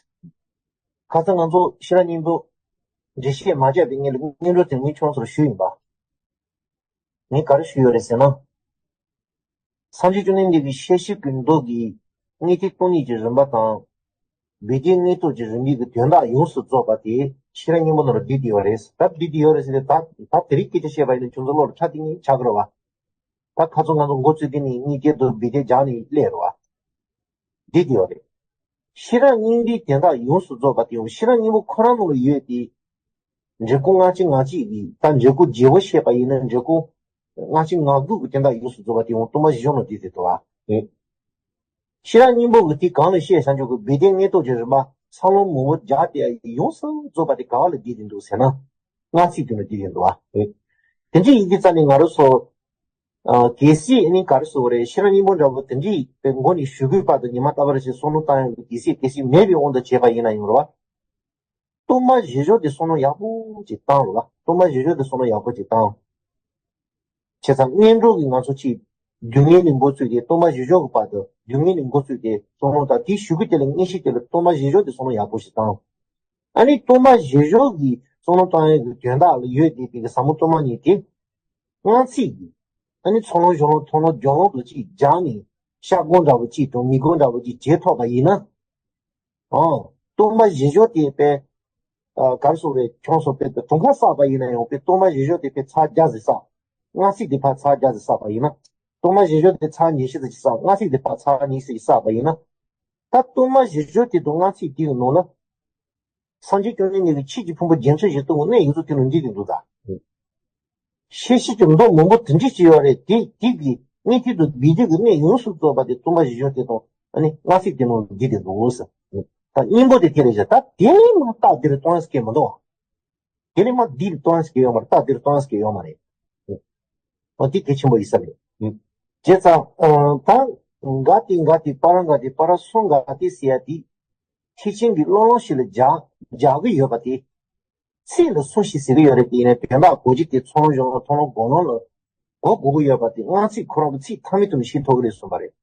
ཁ་སང་ང་ཚོ་ཤེས་རབ་སྙིང་པོ་འགྲེལ་བཤད་མ་བརྒྱབ་པའི་སྔོན་ལ་སྔོན་འགྲོ་དེ་ངས་ཁྱོད་ཚོར་ཞུས་ཡིན་པ། ངས་ག་རེ་ཞུས་ཡོད་རེད་ཟེར་ན། སངས་རྒྱས་བཅོམ་ལྡན་འདས་ཀྱིས་ཤེས་བྱེད་ཀྱི་མདོ་གི་དངོས་བསྟན་སྟོང་ཉིད་ཀྱི་རིམ་པ་དང་། བུདྡྷའི་དངོས་སྟོབས་ཀྱི་རིམ་པའི་གི་དོན་དག་ཡོངས་སུ་རྫོགས་པ་དེ་ཤེས་རབ་སྙིང་པོ་ནང་ལ་བསྡུས་ཏེ་ཡོད་རེད། ད་བསྡུས་ཏེ་ཡོད་རེད་ཟེར་ཏེ་ད་ད་དེ་རིང་སྐད་ཆ་བཤད་པ་ཡིན་ན་ཁྱོད་ཚོ་བློ་ལ་ཁྲ་ཏིང་ངེ་ཆགས་ཀྱི་རེད་བ། ད་ཁ་ཚོ་ང་ཚོ་འགོ་བཙུགས་དེ་ནས་གཉིས་བརྒྱད་དུ་བི་དེ་སྦྱར་ནས་སླེབས་རེད་བ། འདི་དེ་ཡོད་རེད། ཤེས་རབ་སྙིང་པོའི་དོན་དག་ཡོངས་སུ་རྫོགས་པ་དེ་ཡང་ཤེས་རབ་སྙིང་པོ་ཁོ་རང་ནང་ལ་ཡོད་དེ། འབྲས་བུ་སྔ་ཕྱི་ང་གཅིག་གིས་ད་འབྲས་བུ་རྗེ་བོ་བཤད་པ་ཡིན་ན་འབྲས་བུ་སྔ་ཕྱི་ང་དགུ་གི་དོན་དག་ཡོངས་སུ་རྫོགས་པ་དེ་ཡང་སྟོང་པ་བཞི་སྦྱོར་ནང་འདི་དེ་དོ་བ། ཤེས་རབ་སྙིང་པོ་གི་དེ་གང་ལ་བཤད་བྱ་འཇོག་གི་བི་དེ་དངོས་སྟོབས་ཀྱི་རིམ་པ་ཚང་ལོ་མང་པོ་སྦྱར་ཏེ་ཡོངས་སུ་རྫོགས་པ་དེ་ག་བ་ལ་བསྡུས་ཏེ་འདུག་ཟེར་ན། སྔགས་ཚིག་དེ་ལ་བསྡུས་ཏེ་འདུག་བ། དེ་འདྲ་ཡིན་དུས་ཙ་ནས་ང་རང་ཚོ། ཨ། གལ་སྲིད་ཨ་ནི་ག་རེ་ཟེར་དགོས་རེད། ཤེས་རབ་སྙིང་པོ་འདྲ་བོ་དེ་འདྲའི་པའི་མགོ་ནས་ཞུ་དགོས་པ་དང་ཉི་མ་རྟག་པར་ཞིག་བསམ་བློ་བཏང་ཡོང་གི་གལ་སྲིད་གལ་སྲིད་མེད་པའི་དབང་དུ་བྱས་པ་ཡིན་ན་ཡང་རེད་བ། སྟོང་པ་བཞི་སྦྱོར་དེ་བསམ་བློ་ཡག་པོ་ཅིག་བཏང་རོགས། སྟོང་པ་བཞི་སྦྱོར་དེ་བསམ་བློ་ཡག་པོ་ཅིག་བཏང་། བྱས་ཙང་སྔོན་འགྲོ་གི་ང་ཚོ་ཅིག་སྡུག་བསྔལ་ནས་འགོ་བཙུགས་ཏེ་སྟོང་པ་བཞི་སྦྱོར་གྱི་བར་དུ་སྡུག་བསྔལ་ནས་འགོ་བཙུགས་ཏེ་བསམ་བློ་དང་དེའི་གཞུག་གུ་དེ་ལ་མངོན་ཤེས་དེ་ལ་སྟོང་པ་བཞི་སྦྱོར་དེ་བསམ་བློ་ཡག་པོ་ཞིག་བཏང་། ཨ་ནི་སྟོང་པ་བཞི་སྦྱོར་གྱི་བསམ་བློ་བཏང་ཡག་གི་དོན་དག་ལ་ཡོད་བསྡད་པའི་ཟབ་མོ་སྟོང་པ་ཉིད་དེ། སྔགས་ཚིག་གིས། ཨ་ནི་ཚོགས་ལམ་སྦྱོར་ལམ་མཐོང་ལམ་སྦྱོར་ལམ་དུ་གཅིག་སྦྱར་ནས་ཤར་སྒོམ་འདྲ་བོ་གཅིག་དང་མི་སྒོམ་འདྲ་བོ་གཅིག་བྱེད་ཐུབ་པ་ཡིན་ན། ཨང་། སྟོང་པ་བཞི་སྦྱོར་དེ་དཔེ། ཨ། ག་རེ་ཟེར་དགོས་རེད། ཁྱོད་ཚོ་དཔེ་དུང་ཁ་བསགས་པ་ཡིན་ན་ཡང་དཔེ་སྟོང་པ་བཞི་སྦྱོར་དེ་དཔེ་ཚར་བརྒྱ་ཙམ་བསགས། སྔགས་ཚིག་དེ་ཕར་ཚར་བརྒྱ་ཙམ་བསགས་པ་ཡིན་ན། སྟོང་པ་བཞི་སྦྱོར་དེ་ཚར་ཉི་ཤུ་ཙམ་ཞིག་བསགས། སྔགས་ཚིག་དེ་ཕར་ཚར་ཉི་ཤུ་ཙམ་ཞིག་བསགས་པ་ཡིན་ན། ད་སྟོང་པ་བཞི་སྦྱོར་དེ་དང་སྔགས་ཚིག་དེ་གི་ནང་ལ། སངས་རྒྱས་བཅོམ་ལྡན་འདས་ཀྱི་ཆོས་ཀྱི་ཕུང་པོ་བརྒྱ་མཚོ་བཞི་སྟོང་གི་གནས་ཡོངས་སུ་ཐིམ་ལ་འདི་དེ་འདུག་ད། ཤེས་བྱེད་ཀྱི་མདོ་མང་པོ་དེ་འདྲ་ཅིག་ཡོད་རེད། དེ་དེ་གི་གནས་ཐིག་ཏུ་བི་དེ་གི་གནས་ཡོངས་སུ་རྫོགས་པ་དེ་སྟོང་པ་བཞི་སྦྱོར་དེ་དང་ཨ་ནི་སྔགས་ཚིག་དེ་ནང་འདི་དེ་འདུག་ཟེར། ད་སྙིང་པོ་དེ་དེ་རེད་ཟེར། ད་དེ་ནས་མ་རྟགས་འདིར་སྟོན་ཟེར་གྱི་མི་འདུག་དེ་ནས་མ་འདིར་སྟོན་ཟེར་གྱི་ཡོད་མ་རེད། རྟགས་འདིར་སྟོན་ཟེར་གྱི་ཡོད་མ་རེད། འོ་དེ་གལ་ཆེན་པོ་ཡིན་ས་རེད། བྱས་ཙང་ད་འགལ་ཏེ་འགལ་ཏེ་པ་ར་འགལ་ཏེ་པ་ར་གསུམ་འགལ་ཏེ་ཟེར་ཡ་དེ། ཐེག་ཆེན་གྱི་བློ་ལམ་ཞིག་ལ་སྦྱར་སྦྱར་གྱི་ཡོད་པ་དེ། ཚིག་ལ་སོང་ཞིག་ཟེར་གྱི་ཡོད་རེད་དེ་ཡིན་ན་དོན་དག་གོ་རྒྱུ་དེ་ཚོགས་ལམ་སྦྱོར་ལམ་མཐོང་ལམ་སྒོམ་ལམ་ལ་གོ་དགོས་ཀྱི་ཡོད་པ་དེ་སྔགས་ཚིག་ཁོ་རང་གི་ཚིག་མཐའ་མའི་དོན་ནས་ཤེས་ཐུབ་ཀྱི་རེད་གསུངས་པ་རེད།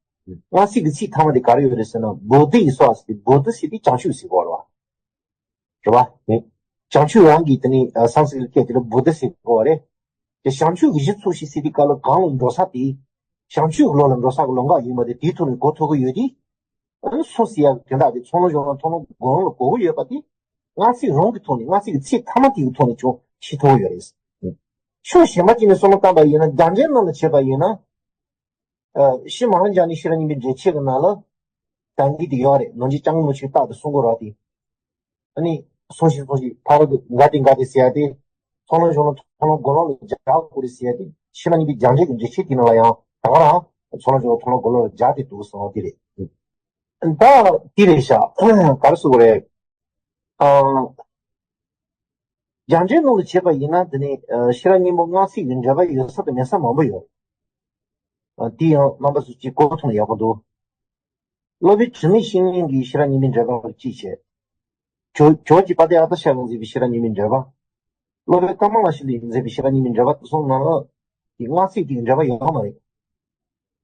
སྔགས་ཚིག་གི་ཚིག་མཐའ་མ་དེ་ག་རེ་ཡོད་རེད་ཟེར་ན་བོ་དྷི་ཡི་སྭཱ་ཧཱ་ཟེར་ཏེ་བོ་དྷི་ཟེར་དེ་བྱང་ཆུབ་ཟེར་གོ་རེད་བ། རེད་བ། བྱང་ཆུབ་རང་གི་དེ་ནི་སཾ་སྐྲྀ་ཏ་སྐད་དེ་ལ་བོ་དྷི་ཟེར་གོ་བ་རེད། དེ་བྱང་ཆུབ་ཀྱི་གཞི་ཚུལ་ཞིག་ཟེར་དུས་སྐབས་ལ་གང་ལ་འགྲོ་ས་དེ། བྱང་ཆུབ་ཀྱི་བློ་ལ་འགྲོ་ས་གི་ལམ་ཁ་ཡིན་པ་དེ་དེའི་ཐོག་ནས་གོ་ཐུབ་ཀྱི་ཡོད་དེ། ཨ་ནི་སོ་ཟེར་ཡག་གི་དོན་དག་དེ་ཚོགས་ལམ་སྦྱོར་ལམ་མཐོང་ལམ་སྒོམ་ལམ་ལ་གོ་གི་ཡོད་པ་དེ། སྔགས་ཚིག་རང་གི་ཐོག་ནས་སྔགས་ཚིག་གི་ཚིག་མཐའ་མ་དེ་གི་ཐོག་ནས་ཀྱང་ཤེས་ཐུབ་ཀྱི་ཡོད་རེད། ཕྱོགས་གཞན་པ་ཅིག་ནས་བསམ་བློ་བཏང་པ་ཡིན་ན་རྒྱ་འགྲེལ་ནང་ལ་བྱས་པ་ཡིན་ན། ཨ། ཕྱི་མ་ལ་སྦྱར་ནས་ཤེས་རབ་སྙིང་པོའི་འགྲེལ་ཆེན་གྱི་ནང་ལ། ད་འདི་དེ་ཡོད་རེད། ནང་ཆེན་ལྕམ་མོ་ཆེ་རྟག་ཏུ་གསུང་གི་རོགས་དེ། ཨ་ནི། སོང་ཞིག་སོང་ཞིག་ཕ་རོལ་ཏུ་འགལ་ཏེ་འགལ་ཏེ་ཟེར་ཡ་དེ། ཚོགས་ལམ་སྦྱོར་ལམ་མཐོང་ལམ་སྒོམ་ལམ་ལ་སྦྱར་དགོས་རེད་ཟེར་ཡ་དེ་ཕྱི་མ་གཉིས་པའི་རྒྱ་འགྲེལ་གྱི་འགྲེལ་ཆེན་དེ་ནང་ལ་ཡང་ད་ག་རང་ཚོགས་ལམ་སྦྱོར་ལམ་མཐོང་ལམ་སྒོམ་ལམ་ལ་སྦྱར་ཏེ་འདུག་གསུངས་པ་དེ་རེད། ད་དེ་རེད་ཤག་ག་རེ་ཟེར་དགོས་རེད། ཨ། རྒྱ་འགྲེལ་ནང་ལ་བྱས་པ་ཡིན་ན་དེ་ནི་ཨ་ཤེས་རབ་སྙིང་པོ་སྔགས་ཚིག་གི་འགྲེལ་པ་ཡོད་ས་དང་མེད་ས་མང་པོ་ཡོད། ཨ། དེ་ཡང་རྣམ་པ་ཚོ་གཅིག་གོ་ཐུབ་ན་ཡག་པོ་འདུག་སློབ་དཔོན་དྲི་མེད་བཤེས་གཉེན་གྱིས་ཤེས་རབ་སྙིང་པོའི་འགྲེལ་པ་གཅིག་བྱས། ཇོ་ཇོ་བོ་རྗེ་དཔལ་ལྡན་ཨ་ཏི་ཤ་ལ་མཛད་པའི་ཤེས་རབ་སྙིང་པོའི་འགྲེལ་པ། སློབ་དཔོན་ཀ་མ་ལ་ཤཱི་ལས་མཛད་པའི་ཤེས་རབ་སྙིང་པོའི་འགྲེལ་པ་དེ་ཚོ་ནང་ལ་དེ་སྔགས་ཚིག་དེ་གི་འགྲེལ་པ་ཡོད་མ་རེད།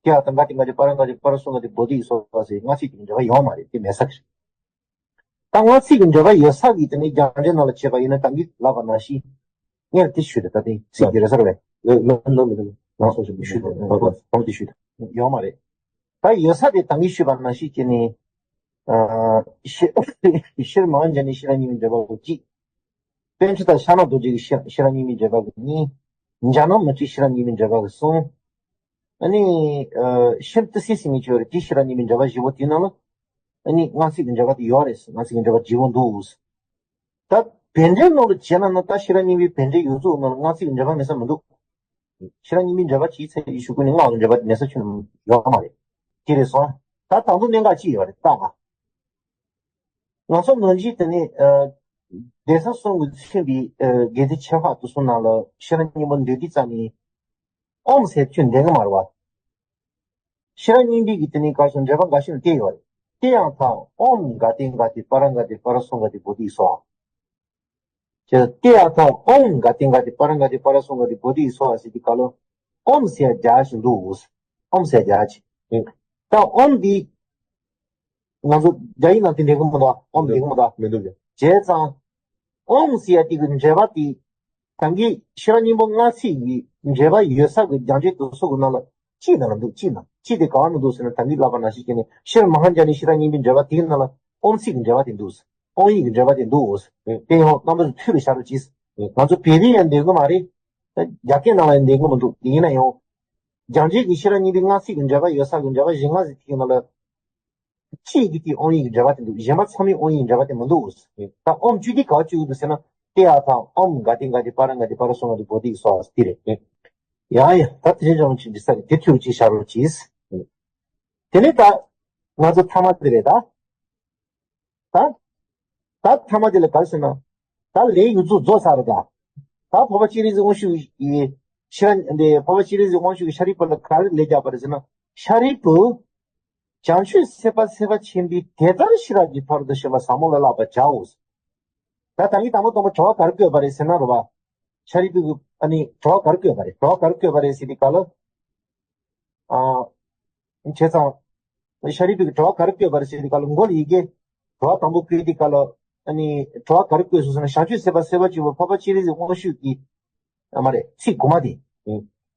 ཏདྱ་ཐཱ་ག་ཏེ་ག་ཏེ་པཱ་ར་ག་ཏེ་པཱ་ར་སུ་ག་ཏེ་བོ་དྷི་སྭཱ་ཧཱ་ཟེར་སྔགས་ཚིག་དེ་གི་འགྲེལ་པ་ཡོད་མ་རེད། དེ་མེད་ས་རེད། ད་སྔགས་ཚིག་གི་འགྲེལ་པ་ཡོད་ས་གི་དེ་ནས་རྒྱ་འགྲེལ་ནང་ལ་བྱས་པ་ཡིན་ན་ད་གིན་ལབ་པ་ནང་བཞིན། ངས་དེ་ཞུས་ཏེ་ད་དེ་ཚིག་དེ་རེད་ཟེར་བས། ལ་ལ་ལ་ལ་ང་སོ་སོ་ཞུས་ཏེ་ད་གོ་ཁོང་དེ་ཞུས་ཏེ་ཡོད་མ་རེད། ད་ཡོད་ས་དེ་ད་གིན་ཞུས་པ་ནང་བཞིན་བྱས་ནས། ཨ། ཤེར་ཤེར་མ་ཧཱ་ཛྙཱ་ནའི་ཤེས་རབ་སྙིང་པོའི་འགྲེལ་པ་གཅིག་པཎ་ཌི་ཏ་ཤཱ་ནག་རྡོ་རྗེ་གི་ཤེས་ཤེས་རབ་སྙིང་པོའི་འགྲེལ་པ་གི་གཉིས། ཛྙཱ་ན་མུ་ཏིའི་ཤེས་རབ་སྙིང་པོའི་འགྲེལ་པ་གི་གསུམ། ཨ་ནི། ཨ། ཤྲཱི་ཏི་སེ་ཟེར་མཁན་ཅིག་ཡོད་རེད། དེའི་ཤེས་རབ་སྙིང་པོའི་འགྲེལ་པ་བཞི་པོ་དེའི་ནང་ལ། ཨ་ནི་སྔགས་ཚིག་གི་འགྲེལ་པ་དེ་ཡོད་རེད། སྔགས་ཚིག་གི་འགྲེལ་པ་བཞི་པོ་འདུག་ད་བྷནྡྷའི་ནང་ལ་བྱས་ན་ན་ད་ཤེས་རབ་སྙིང་པོའི་བྷནྡྷའི་ཡིག་གཟུགས་ནང་ལ་སྔགས་ཚིག་གི་འགྲེལ་པ་མེད་ས་མི་འདུག་ཤེས་རབ་སྙིང་པོའི་འགྲེལ་པ་ཅིའི་ཚེ་ཡི་ཞུ་ཀུན་ནས་སྔགས་ཀྱི་འགྲེལ་པ་དེ་མེད་ས་ཁྱོན་ནས་ཡོད་མ་རེད། དེ་རེད་སོང་། ད་དང་པོ་གནད་འགག་ཅི་ཡོད་རེད་ལྟ་བ། ང་ཚོ་ནང་བཞིན་དེ་ནས་ཨ། གདན་ས་གསུམ་གྱིས་མཚོན་པའི་ཨ། དགེ་ཚུལ་ཆོས་འཕགས་དེ་ཚོ་ནང་ལ་ཤེས་རབ་སྙིང་པོ་འདོན་དུས་ཙམ་ནས་ཨོཾ་ཟེར་ཁྱོན་འདོན་གི་མ་རེད་བ། ཤེས་རབ་སྙིང་པོའི་གི་དེ་ནས་ག་སོང་འགྲེལ་པ་འགའ་ཤས་ལ་བལྟས་ཡོད་རེད། ཏདྱ་ཐཱ་ཨོཾ་ག་ཏེ་ག་ཏེ་པཱ་ར་ག་ཏེ་པཱ་ར་སུ་ག་ཏེ་བོ་དྷི་སྭཱ་ཧཱ། ཅེས་ཏདྱ་ཐཱ་ཨོཾ་ག་ཏེ་ག་ཏེ་པཱ་ར་ག་ཏེ་པཱ་ར་སུ་ག་ཏེ་བོ་དྷི་སྭཱ་ཧཱ་ཟེར་དུས་སྐབས་ལ་ཨོཾ་ཟེར་རྒྱག་བཞིན་འདུག་ཨོཾ་ཟེར་རྒྱག་བྱས། ད་ཨོཾ་འདི་ང་ཚོ་རྒྱ་ཡིག་ནང་དེ་འདྲ་གི་མི་འདུག་ཨོཾ་འདྲ་གི་མི་འདུག་མི་འདུག་ཀྱང་། བྱས་ཙང་ཨོཾ་ཟེར་ཡ་དེ་གི་འགྲེལ་པ་དེ་ད་གིན་ཤེས་རབ་སྙིང་པོ་སྔགས་ཚིག་གི་འགྲེལ་པ་ཡོད་ས་གི་རྒྱ་འགྲེལ་དེ་ཚོ་གི་ནང་ལ་གཅིག་ནང་ལ་འདུག་གཅིག་ནང་གཅིག་དེ་ག་བ་ན་འདུག་ཟེར་ན་ད་གིན་ལབ་པ་ནང་བཞིན་བྱས་ནས་ཤྲཱི་མ་ཧཱ་ཛྙཱ་ནའི་ཤེས་རབ་སྙིང་པོའི་འགྲེལ་པ་དེའི་ནང་ལ་ཨོཾ་ཚིག་གི་འགྲེལ་པ་དེ་འདུག་ཨོཾ་ཡིག་གི་འགྲེལ་པ་དེ་འདུག་དེ་ཡང་རྣམ་པ་ཚོ་ཐོས་པའི་ཤ་རུ་གྱིས། ང་ཚོ་བོད་པའི་ཡང་འདོན་གི་མ་རེད། རྒྱ་སྐད་ནང་ལ་ཡང་འདོན་གི་མི་འདུག་དེ་ཡིན་ན་ཡང་། རྒྱ་འགྲེལ་གྱི་ཤེས་རབ་སྙིང་པོའི་སྔགས་ཚིག་གི་འགྲེལ་པ་ཡོད་ས་གི་འགྲེལ་པ་བཞི་ལྔ་ཟེར་དེའི་ནང་ལ། གཅིག་གི་དེ་ཨོཾ་ཡིག་གི་འགྲེལ་པ་དེ་འདུག་གཞན་པ་ཚང་མའི་ཨོཾ་ཡིག་གི་འགྲེལ་པ་དེ་མི་འདུག་ད་ཨོཾ་བཅུད་དེ་ག་བ་བཅུག་གི་འདུག་ཟེར་ན། ཏདྱ་ཐཱ་ཨོཾ་ག་ཏེ་ག་ཏེ་པཱ་ར་ག་ཏེ་པཱ་ར་སུ་ག་ཏེ་བོ་དྷི་སྭཱ་ཧཱ་དེ་རེད། ཡང་ཡང་ད་དེ་རིང་རང་ཅིག་འདི་ས་རེད་དེ་ཐུགས་ཀྱི་ཤ་རུ་གྱིས། དེ་ནས་ད་ང་ཚོ་ཐ་མ་དེ་རེད་ད། ད། ད་ཐ་མ་དེ་ལ་ག་རེ་ཟེར་ན། ད་ལས་ཡུལ་ཚོ་རྫོགས་ཚར་རེད་ད། ད་འཕགས་པ་སྤྱན་རས་གཟིགས་དབང་ཕྱུག་ཡི། ཤེས་རབ་འདི་འཕགས་པ་སྤྱན་རས་གཟིགས་དབང་ཕྱུག་གིས་ཤཱ་རིའི་བུ་ལ་ག་རེ་ལས་བརྒྱབ་པ་རེད་ཟེར་ན། ཤཱ་རིའི་བུ། བྱང་ཆུབ་སེམས་དཔའ་སེམས་དཔའ་ཆེན་པོས་དེ་ལྟར་ཤེས་རབ་ཀྱི་ཕ་རོལ་ཏུ་ཕྱིན་པ་ཟབ་མོ་ལ་བསླབ་པར་བྱའོ། ད་ད་གིན་དང་པོ་དང་པོ་དྲི་བ་ག་རེ་བཀོད་པ་རེད་ཟེར་ན་རེད་བ། ཤཱ་རིའི་བུ་གིས་ཨ་ནི་དྲི་བ་ག་རེ་བཀོད་པ་རེད་དྲི་བ་ག་རེ་བཀོད་པ་རེད་ཟེར་དུས་སྐབས་ལ། ཨ། བྱས་ཙང་། ཤཱ་རིའི་བུ་གིས་དྲི་བ་ག་རེ་བཀོད་པ་རེད་ཟེར་དུས་སྐབས་ལ་མགོ་ལ་ཡི་གེ། དྲི་བ་དང་པོ་བཀོད་དུས་སྐབས་ལ། ཨ་ནི། དྲི་བ་ག་རེ་བཀོད་སོང་ཟེར་ན་བྱང་ཆུབ་སེམས་དཔའ་སེམས་དཔའ་ཆེན་པོ་འཕགས་པ་སྤྱན་རས་གཟིགས་དབང་ཕྱུག་གིས། ཨ་མ་རེད་ཚིག་གོང་མ་དེ།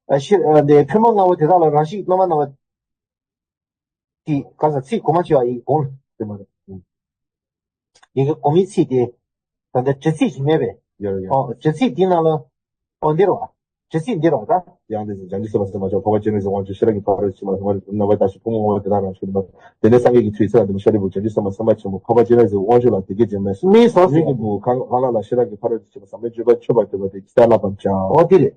ཨ་ཤེས་ཨ་འདི་ཕུང་པོ་ལྔ་པོ་དེ་དག་ལ་རང་བཞིན་གྱིས་སྣང་བ་སྣང་བ། དེ་ག་ས་ཚིག་གོང་མ་བྱས་པ་ཡི་གེ་གོང་ལ་དེ་མ་རེད། ཡི་གེ་གོང་མའི་ཚིག་དེ། ད་ལྟ་དྲི་ཚིག་ཞིག་མེད་པས། ཡ་ཡ། ཨོ་དྲི་ཚིག་འདི་ནང་ལ། ཨོ་འདིར་བ། དྲི་ཚིག་འདིར་བ་ད། ཡང་དེ་བཞིན་བྱང་ཆུབ་སེམས་དཔའ་སེམས་དཔའ་ཆེན་པོ་འཕགས་པ་སྤྱན་རས་གཟིགས་དབང་ཕྱུག་ཤེས་རབ་ཀྱི་ཕ་རོལ་ཏུ་ཕྱིན་པ་ཟབ་མོ་ལ་བསླབ་པར་བྱའོ་ཞེས་པ་ལ་རྣམ་པར་དག་ཞིང་ཕུང་པོ་ལྔ་པོ་དེ་དག་རང་བཞིན་གྱིས་སྣང་བ། དེ་ནས་སངས་རྒྱས་ཀྱིས་ཁྲིད་ཚུལ་ལ་འདི་མོ་ཤཱ་རིའི་བུ་བྱང་ཆུབ་སེམས་དཔའ་སེམས་དཔའ་ཆེན་པོ་འཕགས་པ་སྤྱན་རས་གཟིགས་དབང་ཕྱུག་ལ་དེ་སྐད་ཅེས་སྨྲས་སོ། སྨྲས་སོ། རིགས་ཀྱི་བུ་གང་ལ་ལ་ཤེས་རབ་ཀྱི་ཕ་རོལ་ཏུ་ཕྱིན་པ་ཟབ་མོའི་སྤྱོད་པ་མཆོད་པར་འདོད་པ་དེ་ཇི་ལྟར་བསླབ་པར་བྱའོ། ཨོ་དེ་རེད།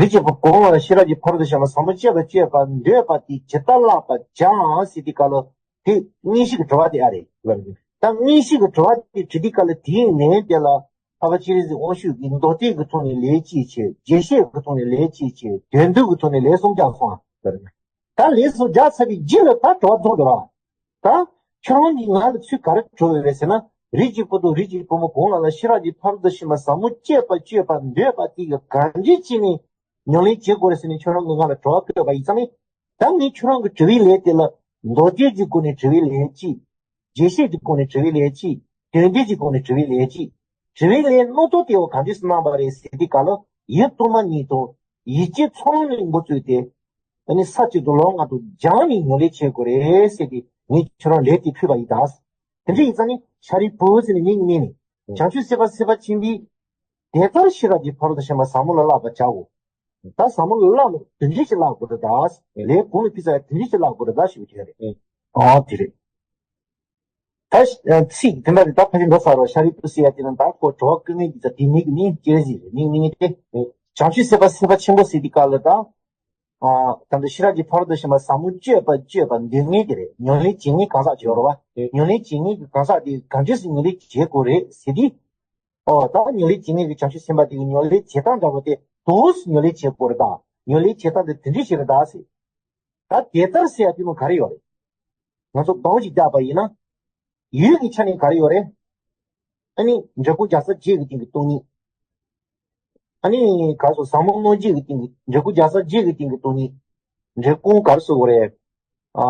རིགས་ཀྱི་བུ་གང་ལ་ཤེས་རབ་ཀྱི་ཕ་རོལ་ཏུ་ཕྱིན་པ་ཟབ་མོ་སྤྱད་པ་སྤྱད་པར་འདོད་པ་དེ་ཇི་ལྟར་བསླབ་པར་བྱ་ཟེར་དུས་སྐབས་ལ་དེ་མངོན་ཤེས་ཀྱི་དྲི་བ་དེ་ཨ་རེད། ལགས་རེད། ད་མངོན་ཤེས་ཀྱི་དྲི་བ་དེ་དྲི་དུས་སྐབས་ལ་དེའི་ནང་དེ་ལ་འཕགས་པ་སྤྱན་རས་གཟིགས་དབང་ཕྱུག་གིས་མདོ་སྡེ་གི་ཐོག་ནས་ལན་གཅིག་བྱས། རྒྱས་བཤད་ཀྱི་ཐོག་ནས་ལན་གཅིག་བྱས། དོན་བསྡུ་གི་ཐོག་ནས་ལན་གསུམ་བརྒྱབ་སོང་ཨ། ལགས་རེད། ད་ལན་གསུམ་བརྒྱབ་ཚར་བའི་རྗེས་ལ་ད་དྲི་བ་བསྡུ་འདུག་ར། ད་ཁྱོད་རང་གིས་ང་ལ་ཚུར་ག་རེ་དྲི་བ་ཡོད་རེད་ཟེར་ན། རིགས་ཀྱི་བུ་དང་རིགས་ཀྱི་བུ་མོ་གང་ལ་ལ་ཤེས་རབ་ཀྱི་ཕ་རོལ་ཏུ་ཕྱིན་པ་ཟབ་མོ་སྤྱད་པ་སྤྱད་པར་འདོད་པ་དེ་གིས་ག་འདྲ་བྱས་ནས་ཉམས་ལེན་བྱེད་དགོས་རེད་ཟེར་ནས་ཁྱོད་རང་གིས་ང་ལ་དྲི་བ་བཀོད་པ་ཡིན་ཙང་ནི། ད་ངས་ཁྱོད་རང་གི་དྲི་བའི་ལན་དེ་ལ་མདོ་སྡེ་གི་སྒོ་ནས་དྲི་བའི་ལན་གཅིག་རྒྱས་བཤད་ཀྱི་སྒོ་ནས་དྲི་བའི་ལན་གཅིག་དོན་སྡེ་གྱི་སྒོ་ནས་དྲི་བའི་ལན་གཅིག་དྲི་བའི་ལན་རྣོ་རྟོག་དེ་བ་ག་འདྲས་སུ་གནང་བ་རེད་ཟེར་དུས་སྐབས་ལ་ཡིད་གཏོང་མ་ཉིད་དང་ཡིད་ཀྱི་ཚོར་བ་ནས་འགོ་བཙུགས་ཏེ། ཨ་ནི་ས་གཅིག་ཏུ་ལོ་ལྔ་དུ་སྦྱངས་ནས་ཉམས་ལེན་བྱེད་དགོས་རེད་ཟེར་ཏེ་ངས་ཁྱོད་རང་ལན་དེ་ཕུལ་བ་ཡིན་ད། དེ་འདྲ་ཡིན་ཙང་ནི་ཤཱ་རིའི་བུ་ཟེར་ནས་ངས་སྨྲས་ནས། བྱང་ཆུབ་སེམས་དཔའ་སེམས་དཔའ་ཆེན་པོས། དེ་ལྟར་ཤེས་རབ་ཀྱི་ཕ་རོལ་ཏུ་ཕྱིན་པ་ཟབ་མོ་ལ་བསླབ་པར་བྱའོ། ད་ཟབ་མོ་ལ་བསླབ་དོན་འགྲེལ་ཞིག་བསླབ་དགོས་རེད་ད། ལས་གོང་ལ་ཕུལ་ཚར་དོན་འགྲེལ་ཞིག་བསླབ་དགོས་རེད་ད་ཞེས་པའི་དོན་རེད། ཨོ་དེ་རེད། ད་ཚིག་དེ་འདྲ་རེད་ད་ཕ་གི་འགྲོ་ཚར་རོ་ཤཱ་རིའི་བུ་ཟེར་ཡ་དེ་ན་ད་ཁོ་དྲི་བ་བཀོད་མཁན་གྱི་ད་དེ་མིག་མིག་ཅེས་ཟེར་མིག་མིག་དེ། བྱང་ཆུབ་སེམས་དཔའ་སེམས་དཔའ་ཆེན་པོ་ཟེར་དེ་ག་ལ་ད། ཨ། ད་ལྟ་ཤེས་རབ་ཀྱི་ཕ་རོལ་ཏུ་ཕྱིན་པ་ཟབ་མོ་སྤྱོད་པ་སྤྱོད་པ་འདོད་མཁན་དེ་རེད། ཉམས་ལེན་བྱེད་མཁན་གང་ཟག་ཅིག་ཡོད་རེད་བ། ཉམས་ལེན་བྱེད་མཁན་གྱི་གང་ཟག་དེ་ག་འདྲས་སེ་ཉམས་ལེན་བྱེད་དགོས་རེད་ཟེར་དུས། ཨོ། ད་ཉམས་ལེན་བྱེད་མཁན་གྱི་བྱང་ཆུབ་སེམས་དཔའ་དེ་གི་ཉམས་ལེན་བྱེད་སྟངས་འདྲ་པོ་དེ་འདུག་སེ་ཉམས་ལེན་བྱེད་དགོས་རེད་ད། ཉམས་ལེན་བྱེད་སྟངས་དེ་དེ་འདྲས་བྱེད་རེད་ད་ཟེར། ད་དེ་ལྟར་ཟེར་ཡ་དེ་ནང་ག་རེ་ཡོད་རེད། ང་ཚོ་སྡོམ་ཞིག་བརྒྱབ་པ་ཡིན་ན། ཡུལ་གྱི་ཆ་ནས་ག་རེ་ཡོད་རེད། ཨ་ནི་འབྲས་བུ་རྒྱལ་སྲས་བརྒྱད་ཀྱི་སྟེང་གི་སྟོང་ཉིད། ཨ་ནི་ག་རེ་ཟེར། ཟབ་མོ་སྣོད་བརྒྱད་ཀྱི་སྟེང་གི། འབྲས་བུ་རྒྱལ་སྲས་བརྒྱད་ཀྱི་སྟེང་གི་སྟོང་ཉིད། འབྲས་བུ་ག་རེ་ཟེར་དགོས་རེད། ཨ།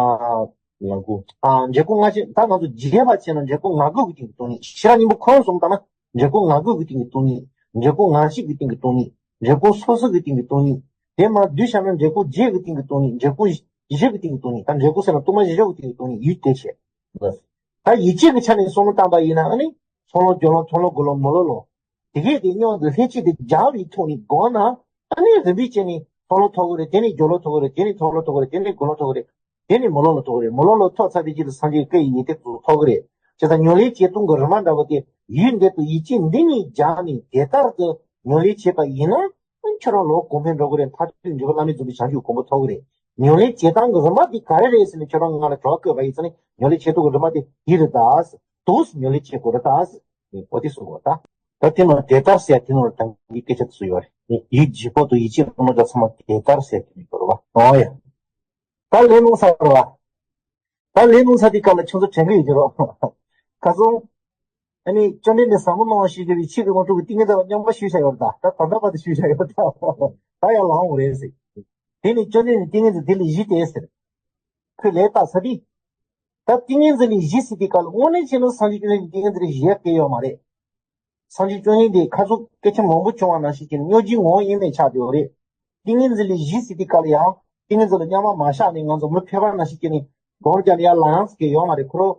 ལ་དགུ། ཨ། འབྲས་བུ་ལྔ་ཆ། ད་ང་ཚོ་རྒྱས་པ་བྱས་ན་འབྲས་བུ་ང་དགུ་གི་སྟེང་གི་སྟོང་ཉིད། ཤེས་རབ་སྙིང་པོ་ཁོ་རང་བཟུང་བཏང་ན། འབྲས་བུ་ང་དགུ་གི་སྟེང་གི་སྟོང་ཉིད། འབྲས་བུ་ང་གཅིག་གི་སྟེང་གི་སྟོང་ཉིད། འབྲས་བུ་སོ་སོ་གི་སྟེང་གི་སྟོང་ཉིད། དེ་མར་བསྡུས་བཞག་ན་འབྲས་བུ་བརྒྱད་ཀྱི་སྟེང་གི་སྟོང་ཉིད། འབྲས་བུ་བཞི་གི་སྟེང་གི་སྟོང་ཉིད། ད་འབྲས་བུ་ཟེར་ན་སྟོང་པ་བཞི་ཤོག་གི་སྟེང་གི་སྟོང་ཉིད། ཡུལ་དེ་བྱས། ད་ཡིད་ཆེས་ཀྱི་ཆ་ནས་བསམ་བློ་བཏང་པ་ཡིན་ན། ཨ་ནི་ཚོགས་ལམ་སྦྱོར་ལམ་མཐོང་ལམ་སྒོམ་ལམ་མི་སློབ་ལམ། དེ་གས་དེ་མཉམ་དུ་ལྷན་ཅིག་ཏུ་སྦྱར་བའི་ཐོག་ནས་སྒོམ་ན། ཨ་ནི་རིམ་པས་བྱས་ནས་མཐོང་ལམ་ཐོབ་ཀྱི་རེད། དེ་ནས་སྦྱོར་ལམ་ཐོབ་ཀྱི་རེད། དེ་ནས་མཐོང་ལམ་ཐོབ་ཀྱི་རེད། དེ་ནས་སྒོམ་ལམ་ཐོབ་ཀྱི་རེད། དེ་ནས་མི་སློབ་ལམ་ཐོབ་ཀྱི་རེད། མི་སློབ་ལམ་ཐོབ་ཚར་དུས་ཅིག་ལ་སངས་རྒྱས་སྐུ་ཡི་ཡོན་ཏན་ཚོ་ཐོབ་ཀྱི་རེད། བྱས་ཙང་ཉམས་ལེན་བྱེད་སྟངས་ཀྱི་རིམ་པ་འདྲ་པོ་དེ་ཡུལ་འདི་དང་ཡིད་ཆེས་འདི་གཉིས་སྦྱར་ནས་དེ་ལྟར་དུ་ཉམས་ལེན་བྱེད་པ་ཡིན་ན། ཁྱོད་རང་ལོ་གོང་འཕེལ་འགྲོ་གི་རེད། མཐར་ཐུག་འབྲས་བུ་བླ་མེད་རྫོགས་པའི་བྱང་ཆུབ་གོ་འཕང་ཐོབ་ཀྱི་རེད། ཉམས་ལེན་བྱེད་སྟངས་ཀྱི་རིམ་པ་འདི་ག་རེ་རེད་ཟེར་ནས་ཁྱོད་རང་ང་ལ་དྲི་བ་བཀོད་པ་ཡིན་ཙང་ནི། ཉམས་ལེན་བྱེད་སྟངས་ཀྱི་རིམ་པ་དེ་འདི་རེད་ད། འདུག་སེ་ཉམས་ལེན་བྱེད་དགོས་རེད་ད། འོ་དེ་གསུངས་པ་ད། ད་དེ་ནང་དེ་ལྟར་ཟེར་ཡ་དེ་ནང་ལ་དང་གི་སྐད་ཆ་དེ་ཚོ་ཡོད་རེད། ཡིད་བྱེད་པོ་དང་ཡིད་ཆེས་སློང་ན་ད་ཚང་མ་དེ་ལྟར་ཟེར་དེ་ནི་ཡོད་རེད་བ། ཨོ་ཡ། ད་ལས་རླུང་ས་རེད་བ། ད་ལས་རླུང་ས་དེ་སྐབས་ལ་ཁྱོད་ཚོ་དྲན་གི་ཡོད་ཀྱི་རོགས། ཁ་སང་། ཨ་ནི་བཅོམ་ལྡན་འདས་ཟབ་མོ་སྣང་བ་ཞེས་བྱ་བའི་ཆོས་ཀྱི་དབང་ཕྱུག་གི་ཏིང་ངེ་འཛིན་ལ་མཉམ་པར་ཞུས་བཞག་ཡོད་རེད་ད། ད་ད་ལྟ་བར་དུ་ཞུས་བཞག་ཡོད་རེད་ད། ད་ཡང་ལའང་རེད་ཟེར། དེ་ནས་བཅོམ་ལྡན་འདས་ཏིང་ངེ་འཛིན་དེ་ལས་བཞི་སྟེ་ཟེར། ཁོས་ལན་བཏབ་ཚར་དུས། ད་ཏིང་ངེ་འཛིན་ལས་བཞི་ཟེར་དུས་སྐབས་ལ་དངོས་གནས་བྱས་ན་སངས་རྒྱས་བཅོམ་ལྡན་འདས་ཏིང་ངེ་འཛིན་ལས་བཞི་ཡ་གང་ཡང་ཡོད་མ་རེད། སངས་རྒྱས་བཅོམ་ལྡན་འདས་ཁ་སང་སྐད་ཆ་མང་པོ་བྱུང་བ་ནང་བཞིན་བྱས་ནས་སྙོམས་འཇུག་ངོ་བོ་དབྱེར་མེད་ཆགས་བསྡད་ཡོད་རེད། ཏིང་ངེ་འཛིན་ལས་བཞི་ཟེར་དུས་སྐབས་ལ་ཡང་ཏིང་ངེ་འཛིན་ལ་མཉམ་པར་མ་བཞག་ནས་ང་ཚོ་མི་ཕལ་པ་ནང་བཞིན་བྱས་ནས་སྒོམ་རྒྱག་ནས་ཡར་ལངས་ཡག་ཡོད་མ་རེད། ཁོ་རང་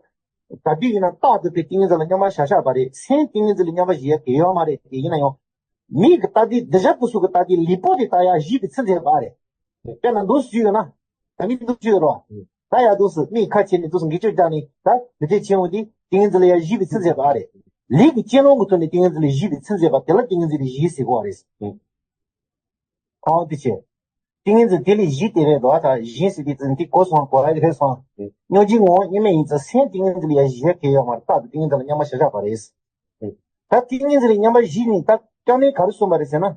ག་དུས་ཡིན་ན་རྟག་ཏུ་དེ་ཏིང་ངེ་འཛིན་ལ་མཉམ་པར་བཞག་བཞག་པ་རེད། སེམས་ཏིང་ངེ་འཛིན་ལ་མཉམ་པར་བཞག་ཡག་ཡོད་མ་རེད། དེ་ཡིན་ན་ཡང་མིག་གི་ལྟ་དུས། འདི་ཞག་དུས་སུ་གི་ལྟ་དུས་ལུས་པོ་དེ་ལྟ་ཡག་བཞི་དེ་ཚིག་མཛད་པ་རེད། དཔེར་ན་འདུག་སེ་ཡོད་ན། ད་ནི་འདུག་སེ་ཡོད་རོགས། ད་ཡར་འདུག་སེ་མིག་ཁ་ཕྱེ་ནས་འདུག་སེ་འགུལ་སྐྱོད་བརྒྱབ་ནས། ད་མི་ཚེ་ཕྱིན་འོང་དུས་ཏིང་ངེ་འཛིན་ལ་ཡར་བཞི་དེ་ཚིག་མཛད་པ་རེད། ལུས་ཀྱི་སྤྱི་ལོང་གི་ཐོག་ནས་ཏིང་ངེ་འཛིན་ལ་བཞི་དེ་ཚིག་མཛད་པ་དེ་ལ་ཏིང་ངེ་འཛིན་ལས་བཞི་ཟེར་གོ་རེད། ཨོ་དེ་བྱས། ཏིང་ངེ་འཛིན་དེ་ལས་བཞི་དེ་རེད་དོ། ད་བཞི་ཟེར་དུས་ཙམ་དེ་གོ་སོང་། གོ་ར་རེད་སོང་། སྙོམས་འཇུག་ངོ་བོ་དབྱེར་མེད་ཡིན་ཙང་སེམས་ཏིང་ངེ་འཛིན་ལ་ཡར་བཞག་ཡག་ཡོད་མ་རེད། རྟག་ཏུ་ཏིང་ངེ་འཛིན་ལ་མཉམ་པར་བཞག་བཞག་པ་རེད། ད་ཏིང་ངེ་འཛིན་ལ་མཉམ་པར་བཞག་ནས་ད་སྐྱབས་གནས་ག་རེ་གསུངས་པ་རེད་ཟེར་ན།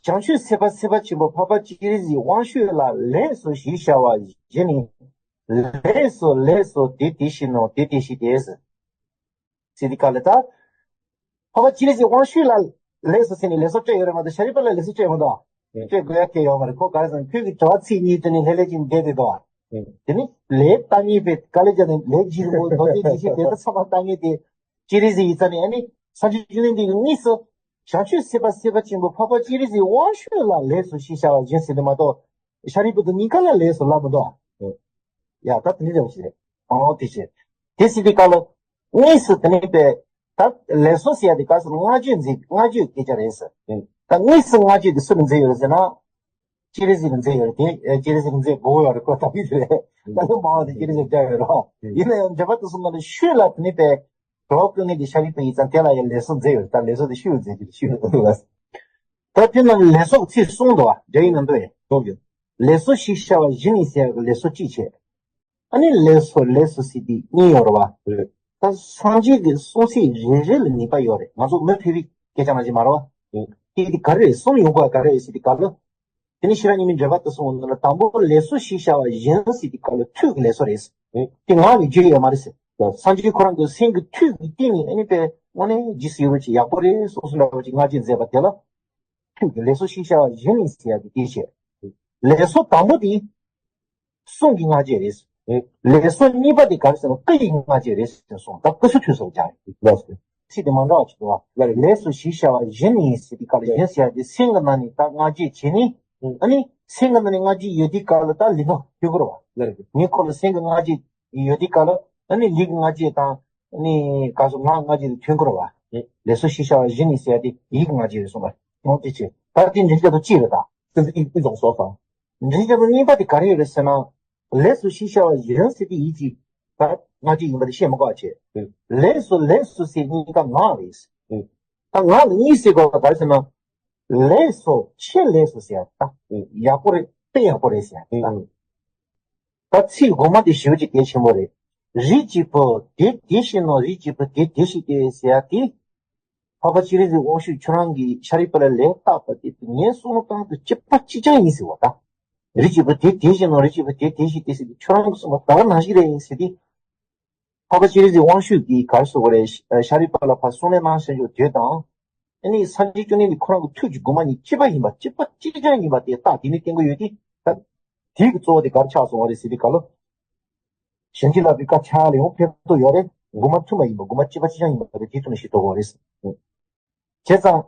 བྱང་ཆུབ་སེམས་དཔའ་སེམས་དཔའ་ཆེན་པོ་འཕགས་པ་སྤྱན་རས་གཟིགས་དབང་ཕྱུག་ལ་ལེགས་སོ་ཞེས་བྱ་བ་བཞི་ནི། ལེགས་སོ་ལེགས་སོ་དེ་དེ་བཞིན་ནོ། དེ་དེ་བཞིན་ཏེ། ཟེར་དུས་སྐབས་ལ་ད། འཕགས་པ་སྤྱན་རས་གཟིགས་དབང་ཕྱུག་ལ་ལེགས་སོ་ཟེར་ནས་ལེགས་སོ་སྤྲད་ཡོད་རེད་མ་གཏོགས་ཤཱ་རིའི་བུ་ལ་ལེགས་སོ་སྤྲད་མི་འདུག། སྤྲད་དགོས་ཡག་གང་ཡང་ཡོད་མ་རེད། ཁོ་ག་རེ་ཟེར་ན་ཁོས་ཀྱི་དྲི་བ་ཚིག་གཉིས་དེ་ནས་ལྷོད་ལྷོད་ཅིག་བསྡད་དེ་འདུག། དེ་ནས་ལན་བཏབ་མཁན་པས་དཀའ་ལས་བརྒྱབ་ནས་ལན་བརྗེ་རིང་པོ་མདོ་སྡེ་རྒྱས་བཤད་དེ་ཚོ་ཚང་མ་བཏབ་མཁན་དེ་སྤྱན་རས་གཟིགས་ཡིན་ཙང་ནས། ཨ་ནི་སངས་རྒྱས་བཅོམ་ལྡན་འདས་ཀྱིས་དངོས་སུ་བྱང་ཆུབ་སེམས་དཔའ་སེམས་དཔའ་ཆེན་པོ་འཕགས་པ་སྤྱན་རས་གཟིགས་དབང་ཕྱུག་ལ་ལེགས་སོ་ཞེས་བྱ་བ་བཞི་ཟེར་དེ་མ་གཏོགས། ཤཱ་རིའི་བུ་དང་གཉིས་ཀ་ལ་ལེགས་སོ་ལབ་མི་འདུག། ཡ་ད་དེ་འདྲ་ཞིག་རེད། ཨོ་དེ་བྱས། དེ་ཟེར་དུས་སྐབས་ལ། དངོས་སུ་དེ་ནས་པས། ད་ལེགས་སོ་ཟེར་ཡག་དེ་ག་ཟེར་ན་བསྔགས་བརྗོད་མཛད། བསྔགས་བརྗོད་སྐད་ཆ་རེད་ཟེར། ད་དངོས་སུ་བསྔགས་བརྗོད་དེ་སུ་ལ་མཛད་ཡོད་རེད་ཟེར་ན། སྤྱན་རས་གཟིགས་ལ་མཛད་ཡོད་རེད། དེ་སྤྱན་རས་གཟིགས་མཛད་དགོས་ཡོད་རེད། ཁོ་ད་ཕི་རེད། ད་ལོ་མང་བ་དེ་སྤྱན་རས་གཟིགས་བརྒྱབ་ཡོད་རོགས། ཡིན་ན་ཡང་འགྲེལ་པ་དེ་གསུངས་པ་ལ་ཤུལ་ལ་དེ་ནས་པས། གྲོགས་སྐུ་ངལ་གྱི་ཤཱ་རིའི་བུ་ཡིན་ཙང་དེ་ལ་ཡང་ལེགས་སོ་མཛད་ཡོད་རེད། ད་ལེགས་སོ་དེ་ཤུལ་མཛད་རྒྱུ་ཤུལ་ལ། ད་དེ་ནང་ལེགས་སོ་ཚིག་གསུམ་འདུག་བ། རྒྱ་ཡིག་ནང་དུ་ཡང་། ལེགས་སོ་ཞེས་བྱ་བ་བཞི་ནི་ཟེར་ཡག་གི་ལེགས་སོ་གཅིག་བྱས། ཨ་ནི་ལེགས་སོ་ལེགས་སོ་ཟེར་དེ་གཉིས་ཡོད་རེད་བ། ད་སངས་རྒྱས་ཀྱི་གསུང་ཚིག་རེ་རེ་ལ་ནུས་པ་ཡོད་རེད། ང་ཚོ་མི་ཕལ་པའི་སྐད་ཆ་ནང་བཞིན་མ་རེད་བ། དེ་དེ་ག་རེ་རེད། གསུམ་ཡོང་དགོས་པ་ག་རེ་རེད་ཟེར་དུས་སྐབས་ལ། དེ་ནི་ཤེས་རབ་སྙིང་པོའི་འགྲེལ་པ་དེ་གསུངས་པ་ན། དང་པོ་ལེགས་སོ་ཞེས་བྱ་བ་བཞི་ཟེར་དུས་སྐབས་ལ་ཐུགས་ཀྱི་ལེགས་སོ་རེད། དེ་ངག་ནས་བརྗོད་ཡོད་མ་རེད་ཟེར། སངས་རྒྱས་ཁོ་རང་གི་སེམས་ཀྱི་ཐུགས་ཀྱི་སྟེང་ནས་ཨ་ནི་པས་དངོས་གནས་རྗེས་སུ་ཡི་རང་བྱེད་ཡག་པོ་རེད་གསུངས་གསུངས་འདྲ་བ་ཅིག་བསྔགས་བརྗོད་མཛད་པ་དེ་ལ། ཐུགས་ཀྱི་ལེགས་སོ་ཞེས་བྱ་བ་བཞི་ནི་ཟེར་ཡག་གི་དེ་བྱས། ལེགས་སོ་དང་པོ་དེ། གསུང་གི་བསྔགས་བརྗོད་རེད། ལེགས་སོ་གཉིས་པ་དེ་ག་རེ་ཟེར་ན་སྐུ་ཡི་བསྔགས་བརྗོད་རེད་ཟེར་གསུངས། ད་སྐུ་གསུང་ཐུགས་སུ་སྦྱར་ཡོད། ལགས་སོ། ཚིག་དེ་མ་འདྲ་བ་ཅིག་འདུག་བ། ལགས་རེད། ལེགས་སོ་ཞེས་བྱ་བ་བཞི་ནི་ཟེར་དུས་སྐབས་ལ་བཞི་ཟེར་ཡག་དེ་སེམས་ཀྱི་ནང་ནས་ད་བསྔགས་བརྗོད་བྱས་ནས། ཨ་ནི་སེམས་ཀྱི་ནང་ནས་བསྔགས་བརྗོད་ཡོད་དུས་སྐབས་ལ་ད་ལུས་ངག་ཐོན་དགོས་རེད་བ། ལགས་རེད། ངས་ཁོ་ལ་སེམས་ཀྱི་བསྔགས་བརྗོད་ཡོད་དུས་སྐབས་ལ་ཨ་ནི་ལུས་ཀྱི་བསྔགས་བརྗོད་དང་། ཨ་ནི་ག་རེ་ཟེར། ངག་བསྔགས་བརྗོད་དེ་ཐོན་དགོས་རེད་བ། ལེགས་སོ་ཞེས་བྱ་བ་བཞི་ནི་ཟེར་ཡག་དེ་ཡིད་ཀྱི་བསྔགས་བརྗོད་རེད་གསུངས་པ། ཡང་དེ་བྱས། ད་དེ་འགྲེལ་བཤད་དུ་གཅིག་རེད་ད། དེ་ཚོ་ཨི་ཨི་ཙམ་སོང་ཙང་། འགྲེལ་བཤད་དུ་གཉིས་པ་དེ་ག་རེ་ཡོད་རེད་ཟེར་ན། ལེགས་སོ་ཞེས་བྱ་བ་བཞི་ཟེར་དེ་ཡིད་ཀྱི་ད་བསྔགས་བརྗོད་ཡིན་པ་དེ་བཤད་མི་དགོས་པ་བྱས། ལེགས་སོ་ལེགས་སོ་ཟེར་གཉིས་ཀ་ངག་རེད། ད་ངག་ལ་གཉིས་ཟེར་དགོས་པ་ག་རེ་ཟེར་ན། ལེགས་སོ་ཆེས་ལེགས་སོ་ཟེར་ཡག་ད། ཡག་པོ་རེད། དཔེ་ཡག་པོ་རེད་ཟེར་ཡ་དེ་ལ། ཨང་། ད་ཚིག་དགོངས་པ་དེ་ཞེ་པོ་ཅིག་གལ་ཆེན་པོ་རེད། རིགས་གཅིག་པུ་དེ་དེ་བཞིན་ནོ། རིགས་གཅིག་པུ་དེ་དེ་བཞིན་ཏེ་ཟེར་ཡ་དེ། འཕགས་པ་སྤྱན་རས་གཟིགས་དབང་ཕྱུག་ཁྱོད་རང་གིས་ཤཱ་རིའི་བུ་ལ་ལན་བཏབ་པ་དེ་ངས་གསུངས་སྟངས་དེ་གཅིག་པ་གཅིག་རྐྱང་ཡིན་ཟེར་བ་ད། རིགས་གཅིག་པུ་དེ་དེ་བཞིན་ནོ། རིགས་གཅིག་པུ་དེ་དེ་བཞིན་ཏེ་ཟེར་དེ་ཁྱོད་རང་གིས་གསུངས་པ་ད་ག་ནང་བཞིན་རེད་ཟེར་དེ། འཕགས་པ་སྤྱན་རས་གཟིགས་དབང་ཕྱུག་གིས་ག་རེ་ཟེར་དགོས་རེད། ཤཱ་རིའི་བུ་ལ་ཕར་གསུང་ལན་གནང་བཞག་ཡོད་དེ་དང་། ཨ་ནི་སངས་རྒྱས་བཅོམ་ལྡན་འདས་ཁོ་རང་གི་ཐུགས་ཀྱི་དགོངས་པ་གཉིས་གཅིག་པ་ཡིན་པ་གཅིག་པ་གཅིག་རྐྱང་ཡིན་པ་དེ་རྟགས་དེ་ནི་བསྟན་གྱི་ཡོད་དེ། ད་དེའི་གཙོ་བོ་དེ་ག་རེ་ཆགས་སོང་བ་རེད་ཟེར་དུས་ག་ལོ། གཞན་གྱིས་བསླབ་པའི་བཀའ་ཆགས་ལ་ཡང་ཕན་ཐོགས་ཡོད་རེད། དགོངས་པ་མཐུན་པ་ཡིན་པ་དགོངས་པ་གཅིག་པ་གཅིག་རྐྱང་ཡིན་པ་དེ་དེའི་ཐོག་ནས་ཤེས་རྟོགས་དགོས་རེད། བྱས་ཙང་།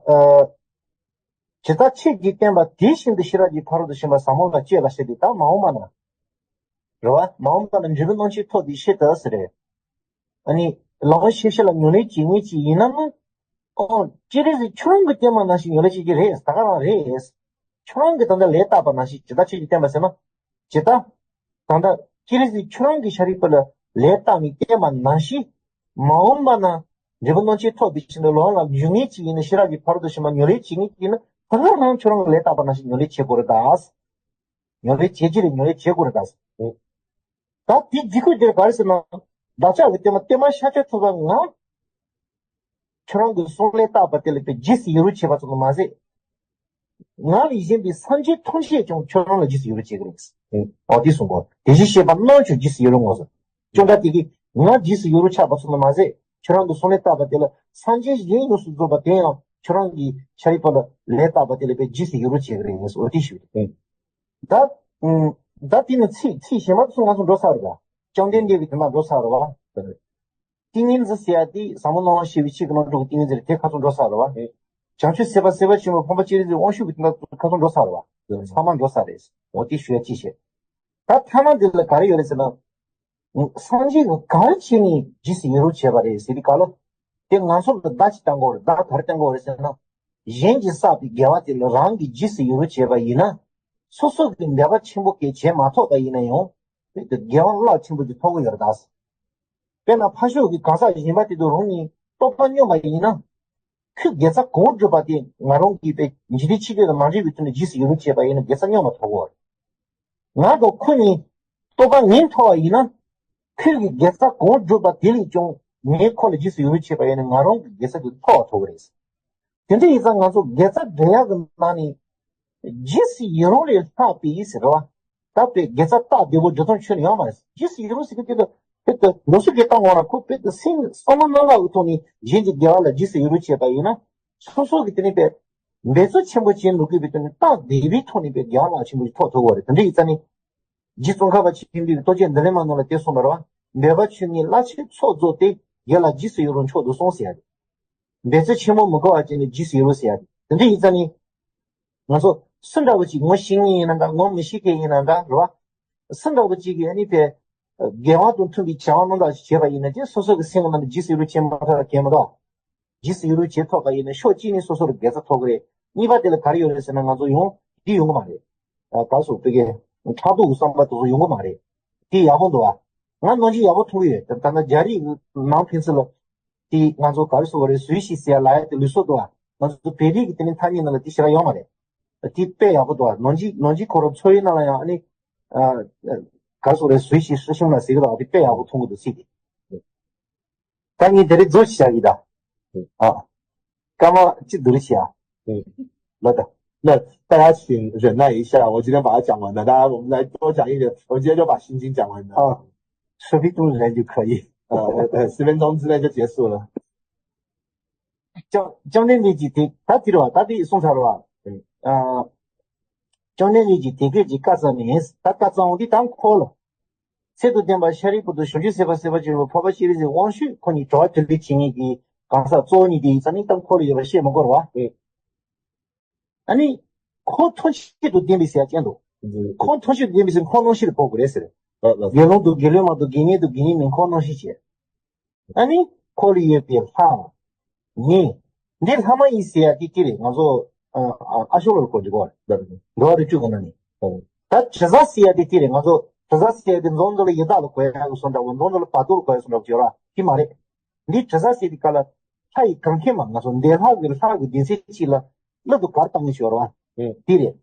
ཇི་ལྟར་ཁྱེད་ཀྱིས་བསྟན་པ་དེ་བཞིན་དུ་ཤེས་རབ་ཀྱི་ཕ་རོལ་ཏུ་ཕྱིན་པ་ཟབ་མོ་ལ་སྤྱད་པར་བྱ་སྟེ། ད་མ་འོངས་པ་ན། རེད་བ། མ་འོངས་པ་ན་འབྲས་བུ་སྣང་མཆེད་ཐོབ་པའི་ཕྱིར་དུ་ཟེར་རེད། ཨ་ནི་ལམ་ཤེས་བྱ་ལ་ཉམས་ལེན་བྱེད་མཁན་ཅིག་ཡིན་ན་ནི། ཨོ། སྤྱན་རས་གཟིགས་ཁྱོད་རང་གིས་བསྟན་པ་ནང་བཞིན་ཉམས་ལེན་བྱེད་ཀྱི་རེད། ད་ག་རང་རེད། ཁྱོད་རང་གིས་ད་ལྟ་ལན་བཏབ་པ་ནང་བཞིན་ཇི་ལྟར་ཁྱེད་ཀྱིས་བསྟན་པ་ཟེར་ན། ཇི་ལྟར། ད་ལྟ་སྤྱན་རས་གཟིགས་ཁྱོད་རང་གིས་ཤཱ་རིའི་བུ་ལ་ལན་བཏབ་ནས་བསྟན་པ་ནང་བཞིན། མ་འོངས་པ་ན་འབྲས་བུ་སྣང་མཆེད་ཐོབ་པའི་ཕྱིར་དུ་ལམ་ལ་འཇུག་མཁན་ཅིག་ཡིན་ན། ཤེས་རབ་ཀྱི་ཕ་རོལ་ཏུ་ཕྱིན་པ་ཉམས་ལེན་བྱེད་མཁན་ཅིག་ཡིན་ན། ད་ག་རང་ཁྱོད་རང་གིས་ལན་བཏབ་པ་ནང་བཞིན་ཉམས་ལེན་བྱེད་དགོས་རེད་ད། ཉམས་ལེན་བྱེད་ཀྱི་རེད། ཉམས་ལེན་བྱེད་དགོས་རེད་ད། ད་དེ་འཇིགས་སྐུལ་དེར་ག་རེ་ཟེར་ན། བདག་ཅག་གི་བསྟན་པ་བསྟན་མ་ཤཱཀྱ་ཐུབ་པ་ང་ཁྱོད་རང་གིས་གསུང་ལན་བཏབ་པ་དེ་ལ་དཔེ་རྗེས་སུ་ཡི་རང་བྱེད་པ་ཙམ་དུ་མ་ཟད། ང་ལས་གཞན་པའི་སེམས་ཅན་ཐམས་ཅད་ཀྱང་ཁྱོད་རང་ལ་རྗེས་སུ་ཡི་རང་བྱེད་ཀྱི་རེད། ཨོ་དེ་གསུངས་པ། དེ་བཞིན་གཤེགས་པ་རྣམས་ཀྱང་རྗེས་སུ་ཡི་རང་ངོ་། སྐྱོན་བྲལ་དེ་གིས་ང་རྗེས་སུ་ཡི་རང་ཆགས་པ་ཙམ་དུ་མ་ཟད། ཁྱོད་རང་གིས་གསུང་ལན་བཏབ་པ་དེ་ལ་སེམས་ཅན་གཞན་ཡོངས་སུ་རྫོགས་པ་དེ་ཡང་ཁྱོད་རང་གིས་ཤཱ་རིའི་བུ་ལ་ལན་བཏབ་པ་དེ་ལ་དཔེ་རྗེས་སུ་ཡི་རང་བྱེད་ཀྱི་རེད། ཨོ་དེ་ཞུ། ད། ཨུམ། ད་དེ་ནི་ཚིག་ཚིག་གཞན་པ་ཚོ་ང་ཚོ་འགྲོ་ཚར་རེད་པ། བཅོམ་ལྡན་འདས་ཀྱི་དེ་ན་འགྲོ་ཚར་རེད་པ། ཏིང་ངེ་འཛིན་ཟེར་ཡ་དེ་ཟབ་མོ་སྣང་བ་ཤེས་པའི་ཆོས་ཀྱི་རྣམ་གྲངས་ཀྱི་ཏིང་ངེ་འཛིན་རེད། དེ་ཁ་ཚོན་འགྲོ་ཚར་རེད་པ། བྱང་ཆུབ་སེམས་དཔའ་སེམས་དཔའ་ཆེན་པོ་འཕགས་པ་སྤྱན་རས་གཟིགས་དབང་ཕྱུག་གི་དེ་ན་ཁ་ཚོན་འགྲོ་ཚར་རེད་པ། ཚང་མ་འགྲོ་ཚར་རེད། འོ་དེ་ཞུ་ཡ་ཅི་བྱེད། ད་ཐ་མ་འདི་ལ་ག་རེ་ཡོད་རེད་ཟེར་ན། སངས་རྒྱས་ཀྱིས་ག་རེ་བྱས་ནས་རྗེས་སུ་ཡི་རང་བྱས་པ་རེད་ཟེར་དུས་ག་ལོ། དེ་ང་ཚོ་ལ་བརྡ་ཅིག་བཏང་དགོས་རེད། བརྡ་ག་རེ་བཏང་དགོས་རེད་ཟེར་ན། གཞན་གྱིས་བསགས་པའི་དགེ་བ་དེ་ལ་རང་གིས་རྗེས་སུ་ཡི་རང་བྱས་པ་ཡིན་ན། སོ་སོ་གིས་འབད་པ་ཆེན་པོ་གལ་བྱས་མ་ཐུབ་པ་ཡིན་ན་ཡང་། དེ་དགེ་བ་རླབས་ཆེན་པོ་ཅིག་ཐོབ་ཀྱི་ཡོད་རེད་ད། དཔེར་ན་ཕར་ཕྱོགས་ཀྱི་གང་ཟག་གཞན་པ་དེ་དང་རང་ཉིད་རྟོགས་པ་སྙོམས་པ་ཡིན་ན། ཁོས་དགེ་རྩ་གང་བསྒྲུབས་པ་དེ་ང་རང་གིས་དཔེ་འཇིག་རྟེན་ཕྱི་རྒྱལ་དང་མ་འདྲེས་པའི་ཐོག་ནས་རྗེས་སུ་ཡི་རང་བྱས་པ་ཡིན་ན་དགེ་རྩ་སྙོམས་པ་ཐོབ་ཀྱི་ཡོད་རེད། ང་དང་ཁོ་གཉིས་རྟོགས་པ་ངེས་ཐོབ་པ་ཡིན་ན། ཁོས་ཀྱི་དགེ་རྩ་གང་བསྒྲུབས་པ་དེ་ལས་ཀྱང་ངས་ཁོ་ལ་རྗེས་སུ་ཡི་རང་བྱས་པ་ཡིན་ན་ང་རང་གི་དགེ་རྩ་དེ་མཐོ་བ་ཐོབ་ཀྱི་རེད། དེ་འདྲ་ཡིན་ཙང་ང་ཚོ་དགེ་རྩ་འདྲེན་ཡག་གི་ནང་ནས་རྗེས་སུ་ཡི་རང་ལས་ལྷག་པའི་ཟེར་བ། ད་དཔེ་དགེ་རྩ་རྟག་བདེ་བོ་འགྲོ་སྟངས་ཆོས་ནི་ཡོད་མ་རེད། རྗེས་སུ་ཡི་རང་ཟེར་གི་དེ་ལ་དཔེ་དེ་ལོ་སུ་གི་བཏང་བ་ན་ཁོ་དཔེ་དེ་སེམས་བསམ་བློ་སྣ་ལ་འུ་ཐོག་ནས་གཞན་གྱི་དགེ་བ་ལ་རྗེས་སུ་ཡི་རང་བྱས་པ་ཡིན་ན། སོ་སོ་གི་དེ་ནས་དཔེ་འབད་རྩོལ་ཆེན་པོ་བྱེད་མི་དགོས་པའི་དོན་ནི་རྟག་བདེ་བའི་ཐོག་ནས་དཔེ་དགེ་བ་རླབས་ཆེན་པོ་ཞིག་ཐོབ་ཐུབ་པ་རེད། དེ་འདྲ་ཡིན་ཙང་ནི། རྗེ་ཙོང་ཁ་པ་ཆེན་པོས་རྟོགས་བརྗོད་འདི་ལས་མ་ནོར་ལ་དེ་གསུངས་པ་རེད་པ། འབད་པ་ཆུང་ངུས་རླབས་ཆེན་ཚོགས་རྫོགས་ཏེ། དགེ་ལ་རྗེས་སུ་ཡི་རང་མཆོག་ཏུ་གསུངས་ཟེར་ཡ་རེད། འབད་རྩོལ་ཆེན་མོ་མི་དགོས་པ་བྱས་ནས་རྗེས་སུ་ཡི་རང་ཟེར་ཡ་རེད། དེ་འདྲ་ཡིན་ཙང་ནི། ང་ཚོ་སུ་འདྲ་བོ་ཅིག་ངོ་ཤེས་མཁན་ཡིན་ན་འདྲ། ངོ་མི་ཤེས་མཁན་ཡིན་ན་འདྲ་རེད་པ། སུ་འདྲ་བོ་ཅིག་གིས་ཨ་ནི་དཔེ། དགེ་བ་དང་མཐུན་པའི་བྱ་བ་རྣམ་དག་ཅིག་བྱས་པ་ཡིན་ན། དེ་སོ་སོ་གི་སེམས་ནང་ནས་རྗེས་སུ་ཡི་རང་བྱེད་མ་ཐུབ་པ་གང་ཡང་མི་འདུག་རྗེས་སུ་ཡི་རང་བྱེད་ཐུབ་པ་ཡིན་ན་ཕྱོགས་གཅིག་ནས་སོ་སོར་དགེ་རྩ་ཐོབ་ཀྱི་རེད། གཉིས་པ་དེ་ལ་ག་རེ་ཡོད་རེད་ཟེར་ན་ང་ཚོ་ཡང་འདི་ཡོང་གི་མ་རེད། ཨ་ག་རེ་ཟེར་དགོས་རེད། ཕྲག་དོག་གི་བསམ་པ་དེ་ཚོ་ཡོང་གི་མ་རེད། དེ་ཡག་པོ་འདུག་ཨ། ང་ནང་བཞིན་ཡག་པོ་མཐོང་གི་ཡོད། ད་ལྟ་རྒྱ་རིགས་ནང་ཕན་ཚུན་ལ་དེ་ང་ཚོ་ག་རེ་ཟེར་དགོས་རེད། ཟུའི་ཤི་ཟེར་ཡ་ལབ་ཡ་དེ་ལུགས་སྲོལ་འདུག་ཨ། ང་ཚོ་བོད་རིགས་ཀྱི་དེ་ནི་ཐ་སྙད་ནང་ལ་དེ་ཞེ་དྲག་ཡོད་མ་རེད། དེ་དཔེ་ཡག་པོ་འདུག་ཨ། ནང་བཞིན་ནང་བཞིན་ཁོ་རང་འཚོ་བའི་ནང་ལ་ཡང་ཨ་ནི། ཨ་ག་རེ་ཟེར་དགོས་རེད། ཟུའི་ཤི་ཧྲི་ཤིང་ལ་ཟེར་གི་འདུག་ཨ། དེ་དཔེ་ཡག་པོ་མཐོང་གི་འདུག་ཟེར་གི། ད་ངས་དེ་རིང་རྫོགས་ཤིག་བྱ་གི་ད། ཨ། སྐར་མ་གཅིག་བསྡུ་རུ་བྱེད་ཨ། ལོ་ད། 那大家请忍耐一下，我今天把它讲完了，大家我们来多讲一点，我今天就把心经讲完了。啊，十分钟之内就可以。呃，呃，十分钟之内就结束了。 བཅོམ་བཅོམ་ལྡན་འདས་ཀྱིས་དེ་ད་དེ་རེད་བ། ད་དེ་གསུངས་ཚར་བ། ཨ། བཅོམ་ལྡན་འདས་ཀྱིས་དེ་སྐད་ཅེས་བཀའ་སྩལ་ནས། ད་བཀའ་སྩལ་འོང་དུས་ད་འཁོར་ལོ། ཚད་དང་ལྡན་པ་ཤཱ་རིའི་བུ་དང་། བྱང་ཆུབ་སེམས་དཔའ་སེམས་དཔའ་ཆེན་པོ་འཕགས་པ་སྤྱན་རས་གཟིགས་དབང་ཕྱུག་ཁོ་གཉིས་གྲོགས་དོན་དུ་བྱེད་མཁན་གྱི་གང་ཟག་གཙོ་བོ་གཉིས་དེ་ཡིན་ཙང་ནི་ད་འཁོར་ལོ་ཡོད་པ་བཤད་མི་དགོས་རེད་བ། ཨ་ནི། འཁོར་ཐམས་ཅད་དང་ལྡན་པའི་ཟེར་ཡ་ཅན་དུ། འཁོར་ཐམས་ཅད་དང་ལྡན་པའི་ཟེར་འཁོར་རྣམ་བཞི་ལ་གོ་དགོས་རེད་ཟེར། དགེ་སློང་དང་དགེ་སློང་མ་དང་དགེ་བསྙེན་དང་དགེ་བསྙེན་མིན་འཁོར་རྣམ་བཞི་བྱས། ཨ་ནི་འཁོར་ལ་ཡོད་པའི་ལྷ། མི། འདི་ལྷ་མ་ཡིན་ཟེར་ཡ་དེ་དེ་རེད། ང་ཚོ་ཨ་ཨ་ཨ་ཤོ་ལོ་ལ་གོ་འདི་གོ་རེད། འགྲོ་བ་རིགས་དྲུག་གི་ནང་ནས། ད་དྲི་ཟ་ཟེར་ཡ་དེ་དེ་རེད། ང་ཚོ་དྲི་ཟ་ཟེར་ཡ་དེ་མཛོ་མཛོ་ལ་ཡི་དྭགས་ལ་གོ་ཡ་གི་བཟོ་འདྲ་བོ། མཛོ་མཛོ་ལ་བ་དུར་ལ་གོ་ཡ་བཟོ་འདྲ་བོ་ཅིག་ཡོད་ར། དེ་དྲི་ཟ་ཟེར་དེ་ག་ལ། ལྷ་ཡི་གང་ཁེ་མ་ང་ཚོ་འདས་ལྷ་གི་ལྷ་གི་སྡེ་ཚན་གཅིག་ལ་གླུ་དུ་གར་བཏང་གི་ཤོར་བ། དེ་རེད།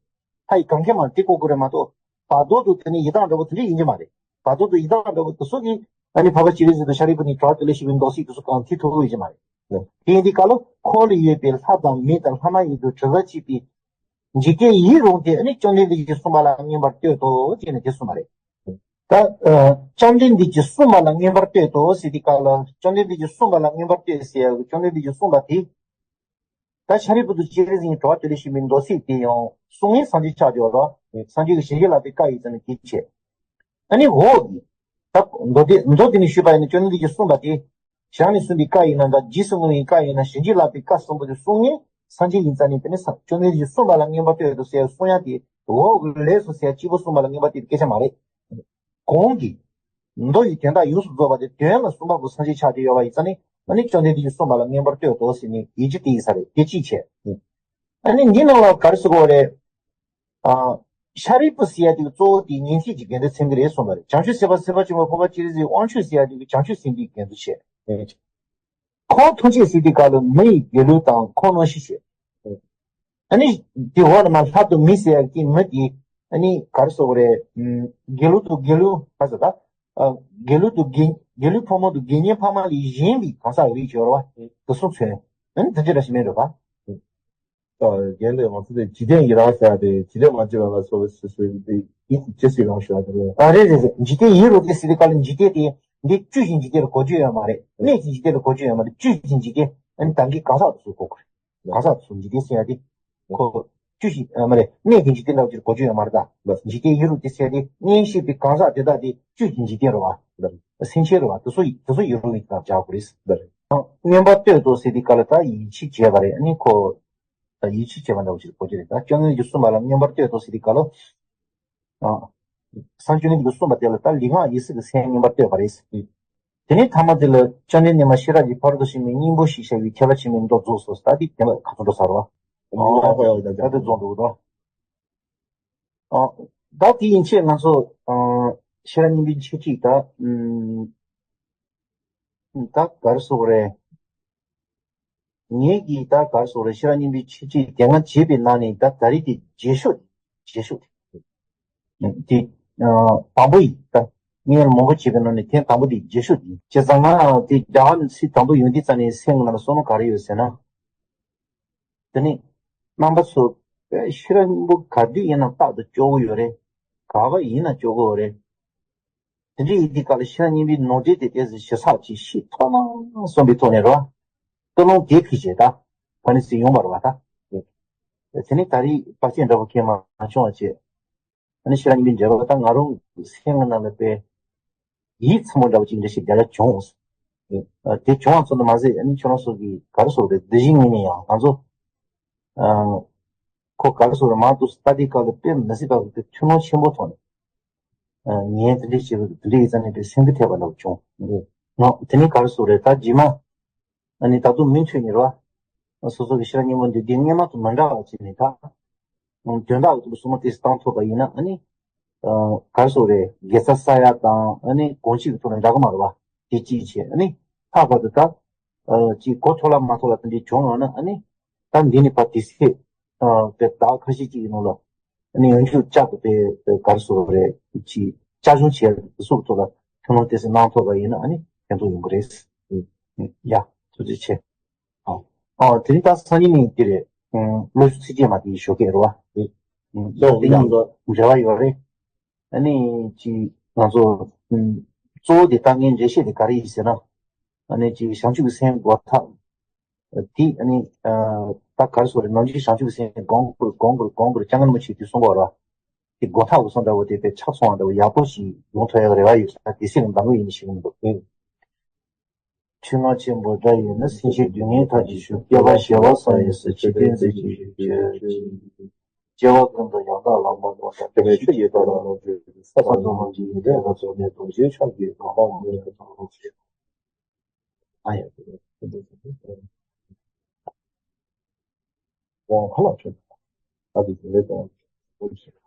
ལྷ་ཡི་གང་ཁེ་མ་དེ་གོ་དགོས་རེད་མ་གཏོགས། བར་དོ་དུ་དེ་ནི་ཡི་དྭགས་འདྲ་པོ་དེ་འདྲ་ཡིན་གྱི་མ་རེད། བར་དོ་དུ་ཡི་དྭགས་འདྲ་པོ་དེ་ཚོ་གིས་ཨ་ནི་འཕགས་པ་སྤྱན་རས་གཟིགས་དང་ཤཱ་རིའི་བུ་གཉིས་གྲོགས་དེ་ལས་ཤི་བའི་མདོ་སྲིད་དེ་ཚོ་གང་ཐིག་ཐུབ་ཀྱི་ཡོད་ཀྱི་མ་རེད། དེ་ཡིན་དུས་སྐབས་ལ་འཁོར་ལ་ཡོད་པའི་ལྷ་དང་མི་དང་ལྷ་མ་ཡིན་དུ་གྲུབ་པ་གཅིག་པའི་འཇིག་རྟེན་ཡིད་འོང་དེ་ཨ་ནི་བཅོམ་ལྡན་འདས་ཀྱིས་གསུངས་པ་ལ་མངོན་པར་བསྟོད་དོ་ཅེས་ནས་དེ་གསུངས་པ་རེད། ད་ཨ་བཅོམ་ལྡན་འདས་ཀྱིས་གསུངས་པ་ལ་མངོན་པར་བསྟོད་དོ་ཟེར་དུས་སྐབས་ལ་བཅོམ་ལྡན་འདས་ཀྱིས་གསུངས་པ་ལ་མངོན་པར་བསྟོད་ཟེར་ཡ་གི་བཅོམ་ལྡན་འདས་ཀྱིས་གསུངས་པ་དེ། ད་ཤཱ་རིའི་བུ་དང་སྤྱན་རས་གཟིགས་གྲོགས་དེ་ལས་ཤི་བའི་མདོ་སྲིད་དེ་ཡང་གསུང་ངན་སངས་རྒྱས་ཆགས་ཀྱི་ཡོད་རེད། སངས་རྒྱས་ཀྱི་ཞིང་གཅིག་ལ་དེ་བཀའ་ཡིན་ཙང་ནི་དེ་བྱས། ཨ་ནི་འོག་གི་ད་མདོ་སྡེ་མདོ་སྡེ་ནས་ཞུས་པ་ཡིན་ན་བཅོམ་ལྡན་འདས་ཀྱིས་གསུངས་པ་དེ། ཞལ་ནས་གསུངས་པའི་བཀའ་ཡིན་ན་འདྲ། རྗེས་སུ་བསྔོས་པའི་བཀའ་ཡིན་ན། བྱིན་གྱིས་བརླབས་པའི་བཀའ་གསུམ་པོ་དེ་གསུང་ངན་སངས་རྒྱས་ཡིན་ཙང་ནི་དེ་ནི་བཅོམ་ལྡན་འདས་ཀྱིས་གསུངས་པ་ལ་མངོན་པར་བསྟོད་དོ་ཟེར་གསུང་ཡ་དེ་འོག་གི་ལས་སོ་ཟེར་གཅིག་པོ་གསུངས་པ་ལ་མངོན་པར་བསྟོད་པའི་སྐད་ཆ་མ་རེད། གོང་གི་མདོ་ཡི་དོན་དག་ཡོངས་སུ་རྫོགས་པ་དེ་དོན་ལ་གསུངས་པ་པོ་སངས་རྒྱས་ཆགས་བསྡད་ཡོད་པ་ཡིན་ཙང་ནི་ཨ་ནི་བཅོམ་ལྡན་འདས་ཀྱིས་གསུངས་པ་ལ་མངོན་པར་བསྟོད་དོ་ཟེར་ནས་ཡིད་ཆེས་དེ་ཡིན་ས་རེད། དེ་གཅིག་བྱས། ཨ་ནི་འདི་ནང་ལ་ག་རེ་ཟེར་དགོས་རེད། ཨ། ཤཱ་རིའི་བུ་ཟེར་ཡ་དེ་གཙོ་བོ་དེ་ཉན་ཐོས་ཀྱི་དགེ་འདུན་ཚང་གི་རེད་གསུངས་པ་རེད། བྱང་ཆུབ་སེམས་དཔའ་སེམས་དཔའ་ཆེན་པོ་འཕགས་པ་སྤྱན་རས་གཟིགས་དབང་ཕྱུག་ཟེར་ཡ་དེ་བྱང་ཆུབ་སེམས་དཔའི་དགེ་འདུན་བྱས། ཁོང་ཐམས་ཅད་ཟེར་དུས་སྐབས་ལ་མི་ཡི་དགེ་ལུགས་དང་ཁོང་རྣམ་བཞིན་བྱས། ཨ་ནི་དེ་འོག་ལ་མ་ལྷ་དང་མི་ཟེར་ཡ་གི་མི་དེ་ཨ་ནི་ག་རེ་ཟེར་དགོས་རེད། ཨམ། དགེ་ལུགས་དང་དགེ་ལུགས་ག་ཟེར་ད། ཨ། དགེ་ལུགས་དང་དགེ་དགེ་ལུགས་ཕོ་མོ་དང་དགེ་བསྙེན་ཕ་མ་ལས་གཞན་པའི་གང་ཟག་རིགས་ཡོད་རེད་བ། དེ་ཚོ་མཚོན། ཨ་ནི་དེ་འདྲ་ཞིག་མེད་རེད་བ། ཨ། རྒན་ལགས་ང་ཚོ་དེ་འཇིག་རྟེན་ཡི་རང་ཟེར་ཡ་དེ་འཇིག་རྟེན་མ་བྱས་པ་ལ་སོགས་པའི་སོ་སོའི་དེ་ཡིད་ཀྱི་ཇི་སྲིད་རང་ཞུ་བ་དེ་རེད། ཨ། རེད་རེད་རེད། འཇིག་རྟེན་ཡིད་རུང་དེ་ཟེར་དུས་སྐབས་ལ་འཇིག་རྟེན་དེ་འདི་བཅུད་ཀྱི་འཇིག་རྟེན་ལ་གོ་རྒྱུ་ཡོད་མ་རེད། གནས་ཀྱི་འཇིག་རྟེན་ལ་གོ་རྒྱུ་ཡོད་མ་རེད། བཅུད་ཀྱི་འཇིག་རྟེན་ཨ་ནི་ད་གིན་གང་ཟག་དེ་ཚོ་གོ་དགོས་རེད། གང་ཟག་དེ་ཚོ་འཇིག་རྟེན་ཟེར་ཡ་དེ་ཁོ་བཅུད་ཀྱི་ཨ་མ་རེད། གནས་ཀྱི་འཇིག་རྟེན་འདྲ་བོ་ཅིག་ལ་གོ་རྒྱུ་ཡོད་མ་རེད་ད། འཇིག་རྟེན་ཡིད་རུང་དེ་ཟེར་ཡ་དེ་གནས་ཤེས་པའི་གང་ཟག་དེ་དག་དེ་བཅུད་ཀྱི་འཇིག་རྟེན་རེད་བ། སེམས་ཅན་རེད་བ། དེ་ཚོ་དེ་ཚོ་ཡིད་རུང་གི་སྐབས་བྱ་དགོས་རེད། མངོན་པར་བསྟོད་དོ་ཟེར་དུས་སྐབས་ལ་ད་ཡིད་ཆེས་བྱས་པ་རེད། ཨ་ནི་ཁོ་ད་ཡིད་ཆེས་བྱས་པ་འདྲ་བོ་ཅིག་གོ་རྒྱུ་རེད། ད་བཅོམ་ལྡན་འདས་ཀྱིས་གསུངས་པ་ལ་མངོན་པར་བསྟོད་དོ་ཟེར་དུས་སྐབས་ལ། ཨ། སངས་རྒྱས་བཅོམ་ལྡན་འདས་ཀྱིས་གསུངས་པ་དེ་ལ་ད་ལུས་ངག་ཡིད་གསུམ་གྱི་སེམས་མངོན་པར་བསྟོད་པ་རེད། དེ་ནས་ཐ་མ་དེ་ལ་བཅོམ་ལྡན་འདས་མ་ཤེས་རབ་ཀྱི་ཕ་རོལ་ཏུ་ཕྱིན་པའི་སྙིང་པོ་ཞེས་བྱ་བའི་ཁྱད་པར་ཆེན་པོའི་མདོ་རྫོགས་སོ། ད་དེ་དེ་ལ་ཁ་ཚོན་འགྲོ་ཚར་བ། ཨོ། ད་དེ་རྫོགས་འགྲོ་གི་འདུག་ཨ། ད་དེ་ཡན་ཆད་ང་ཚོ་ཨ། ཤེས་རབ་སྙིང་པོའི་འཆད་ཁྲིད་ད། ཨམ། ད་ག་རེ་ཟེར་དགོས་རེད། ངེད་ཀྱིས་ད་ག་རེ་ཟེར་དགོས་རེད། ཤེས་རབ་སྙིང་པོའི་འཆད་ཁྲིད་དེ་སྔ་བྱས་པའི་ནང་ནས་ད་ད་རེས་དེ་རྗེས་ཤོས་དེ། རྗེས་ཤོས་དེ། དེ། ཨ། དང་པོ་ཡིན་ད། ངས་མང་པོ་བྱས་པའི་ནང་ནས་ཐེངས་དང་པོ་དེ་རྗེས་ཤོས་དེ་ཡིན། བྱས་ཙང་ང་དེ་རྒྱ་གར་ཚིག་དང་པོ་ཡོང་དུས་ཙམ་ནས་སེམས་ནང་ལ་བསམ་བློ་ག་རེ་ཡོད་ཟེར་ན། དེ་ནས་རྣམ་པ་ཚོ་ཤེས་རབ་སྙིང་པོ་ག་དུས་ཡིན་ན་རྟག་ཏུ་སྐྱོ་པོ་ཡོད་རེད། ག་པར་ཡིན་ན་སྐྱོ་པོ་ཡོད་རེད། དེ་འདྲ་ཡིན་དུས་སྐབས་ལ་ཤེས་རབ་སྙིང་པོའི་ནང་དོན་དེ་ཏོག་ཙམ་ཞིབ་ཚགས་ཅིག་ཤེས་ཐུབ་ན་བསམ་པའི་ཐོག་ནས་རོ། སྐུལ་སློང་དེ་ཕུལ་བྱས་ད། ཕ་ནི་སྲིད་ཡོང་བ་རེད་བ་ད། དེ་ནས་ད་རེས་བར་ཆད་འདྲ་པོ་གང་ཡང་མ་བྱུང་བ་བྱས། ཨ་ནི་ཤེས་རབ་སྙིང་པོའི་འགྲེལ་པ་ད་ང་རང་སེམས་ཀྱི་ནང་ལ་དཔེ་ཡིད་ཚིམ་པོ་འདྲ་པོ་ཅིག་འདྲ་ཞིག་རྒྱ་ལ་བྱུང་། ཨ། དེ་བྱུང་བ་ཙམ་དུ་མ་ཟད་ཨ་ནི་ཁྱོད་རང་ཚོ་གིས་ག་རེ་ཟེར་དགོས་རེད། འདི་བཞིན་ངེས་ནས་ཡང་ང་ཚོ། ཨ། ཁོ་ག་རེ་ཟེར་དགོས་རེད། མང་དུ་ལྟ་དུས་སྐབས་ལ་དཔེ་མི་སྲིད་པ་གི་ཐུན་མོང་ཆེན་པོ་ཐོག་ནས། ཨ། ངས་དེ་འདྲ་བྱས་པ་དེ་འདྲ་ཡིན་ཙང་ནས་དཔེ་སེམས་འགུལ་ཐེབས་པ་འདྲ་པོ་བྱུང་། ཨ། དེ་ནས་ག་རེ་ཟེར་དགོས་རེད། ད་རྗེས་མ། ཨ་ནི་ད་དུང་མུ་མཐུད་ནས་རེད་བ། སོ་སོ་གི་ཤེས་རབ་སྙིང་པོ་འདི་དེ་སྔོན་མ་དང་མི་འདྲ་བ་བྱས་ནས་ད། དོན་དག་གི་ཐོག་ཏུ་བསམ་བློ་ཏོག་ཙམ་བཏང་ཐུབ་པ་ཡིན་ན་ཨ་ནི། ཨ། ག་རེ་ཟེར་དགོས་རེད། དགེ་རྩ་བསགས་ཡ་དང་ཨ་ནི་གང་ཅིའི་ཐོག་ནས་འདྲ་གི་མ་རེད་བ། དེ་གཅིག་བྱས། ཨ་ནི་ལྷག་པར་དུ་ད། ཨ། ཅིག་གོ་ཐོབ་ལ་མ་ཐོབ་ལ་དེ་འདྲའི་བྱུང་ཡོང་ན་ཨ་ནི། ད་འདི་ནས་ཕར་དེ་སྲིད། ཨ། དེ་ཟླ་བ་ཁ་ཤས་ཅིག་གི་ནང་ལ། ཨ་ནི་ཡང་བསྐྱར་བསྐྱར་དུ་དེ་ག་རེ་ཟེར་དགོས་རེད། ཅིག་བསྐྱར་སྦྱོང་བྱས་སོགས་ཐོག་ལ་ཐུན་མོང་ཏོག་ཙམ་གནང་ཐུབ་པ་ཡིན་ན་ཨ་ནི་ཕན་ཐོགས་ཡོང་གི་རེད། ཡ། ཐུགས་རྗེ་ཆེ། ཨ། ཨ། དེ་རིང་ད་སང་ཉིན་ནས་འདི་རེད། ཨ། སློབ་ཕྲུག་ཚིགས་བཅད་མ་དེའི་ཞོགས་ཀས་རེད་བ། ཨ། དེ་ཡང་འབྲེལ་བ་ཡོད་རེད། ཨ་ནི་ཅིག་ང་ཚོ། ཨ། གཙོ་བོ་དེ་ད་ངས་འགྲེལ་བཤད་དེ་ག་རེ་ཡིན་ཟེར་ན། ཨ་ནི་ཅིག་བྱང་ཆུབ་ཀྱི་སེམས་སྒོམ་ཐབས། དེ་ཨ་ནི། ཨ། ད་ག་རེ་ཟེར་དགོས་རེད། ནམ་རྒྱུན་བྱང་ཆུབ་ཀྱི་སེམས་སྒོམ་དགོས་རེད། སྒོམ་དགོས་རེད། སྒོམ་དགོས་རེད། སྐྱབས་མགོན་རིན་པོ་ཆེས་དེ་གསུངས་པ་རེད་བ། དེ་སྒོམ་ཐབས་འོ་བཟོ་འདྲ་བོ་དེ་དཔེ་ཆ་ཚང་བ་འདྲ་བོ་ཡག་པོ་ཞིག་ཡོང་ཐུབ་ཡག་རེ་བ་ཡོད་ས་དེ་སེམས་ལ་འདང་གི་ཡིན་ཞིག་མི་འདུག་ཆོས་སྔགས་ཆེན་པོ་འདྲ་ཡིན་ན། སེམས་ཅན་སྡུག་བསྔལ་ཐར་གྱིས་ཤོག་སྐྱེ་བ་བྱེ་བ་བསགས་ཡི་སྲིད། འཇིག་རྟེན་མཛེས་བཅས་ཤིག་སྐྱེ་བ་ཀུན་ཏུ་ཡང་དག་ལམ་པ་མོ་དང་། དེ་ནས་ཆོས་ཀྱི་ཐོག་ལ་ལོངས་སྤྱོད་ས་དང་ལམ་གྱི་ཡི་དྭགས་ལ་སོགས་ནས་སྟོང་ཆེན་ཕྱོགས་ཀྱི་གོ་འཕང་མངོན་དུ་ཐོབ་ཤིག་ཨ་ཡ། ཁ་ལག་ཁྱོད། ཨ་ཏི་ཟེར་ལེ་དང་།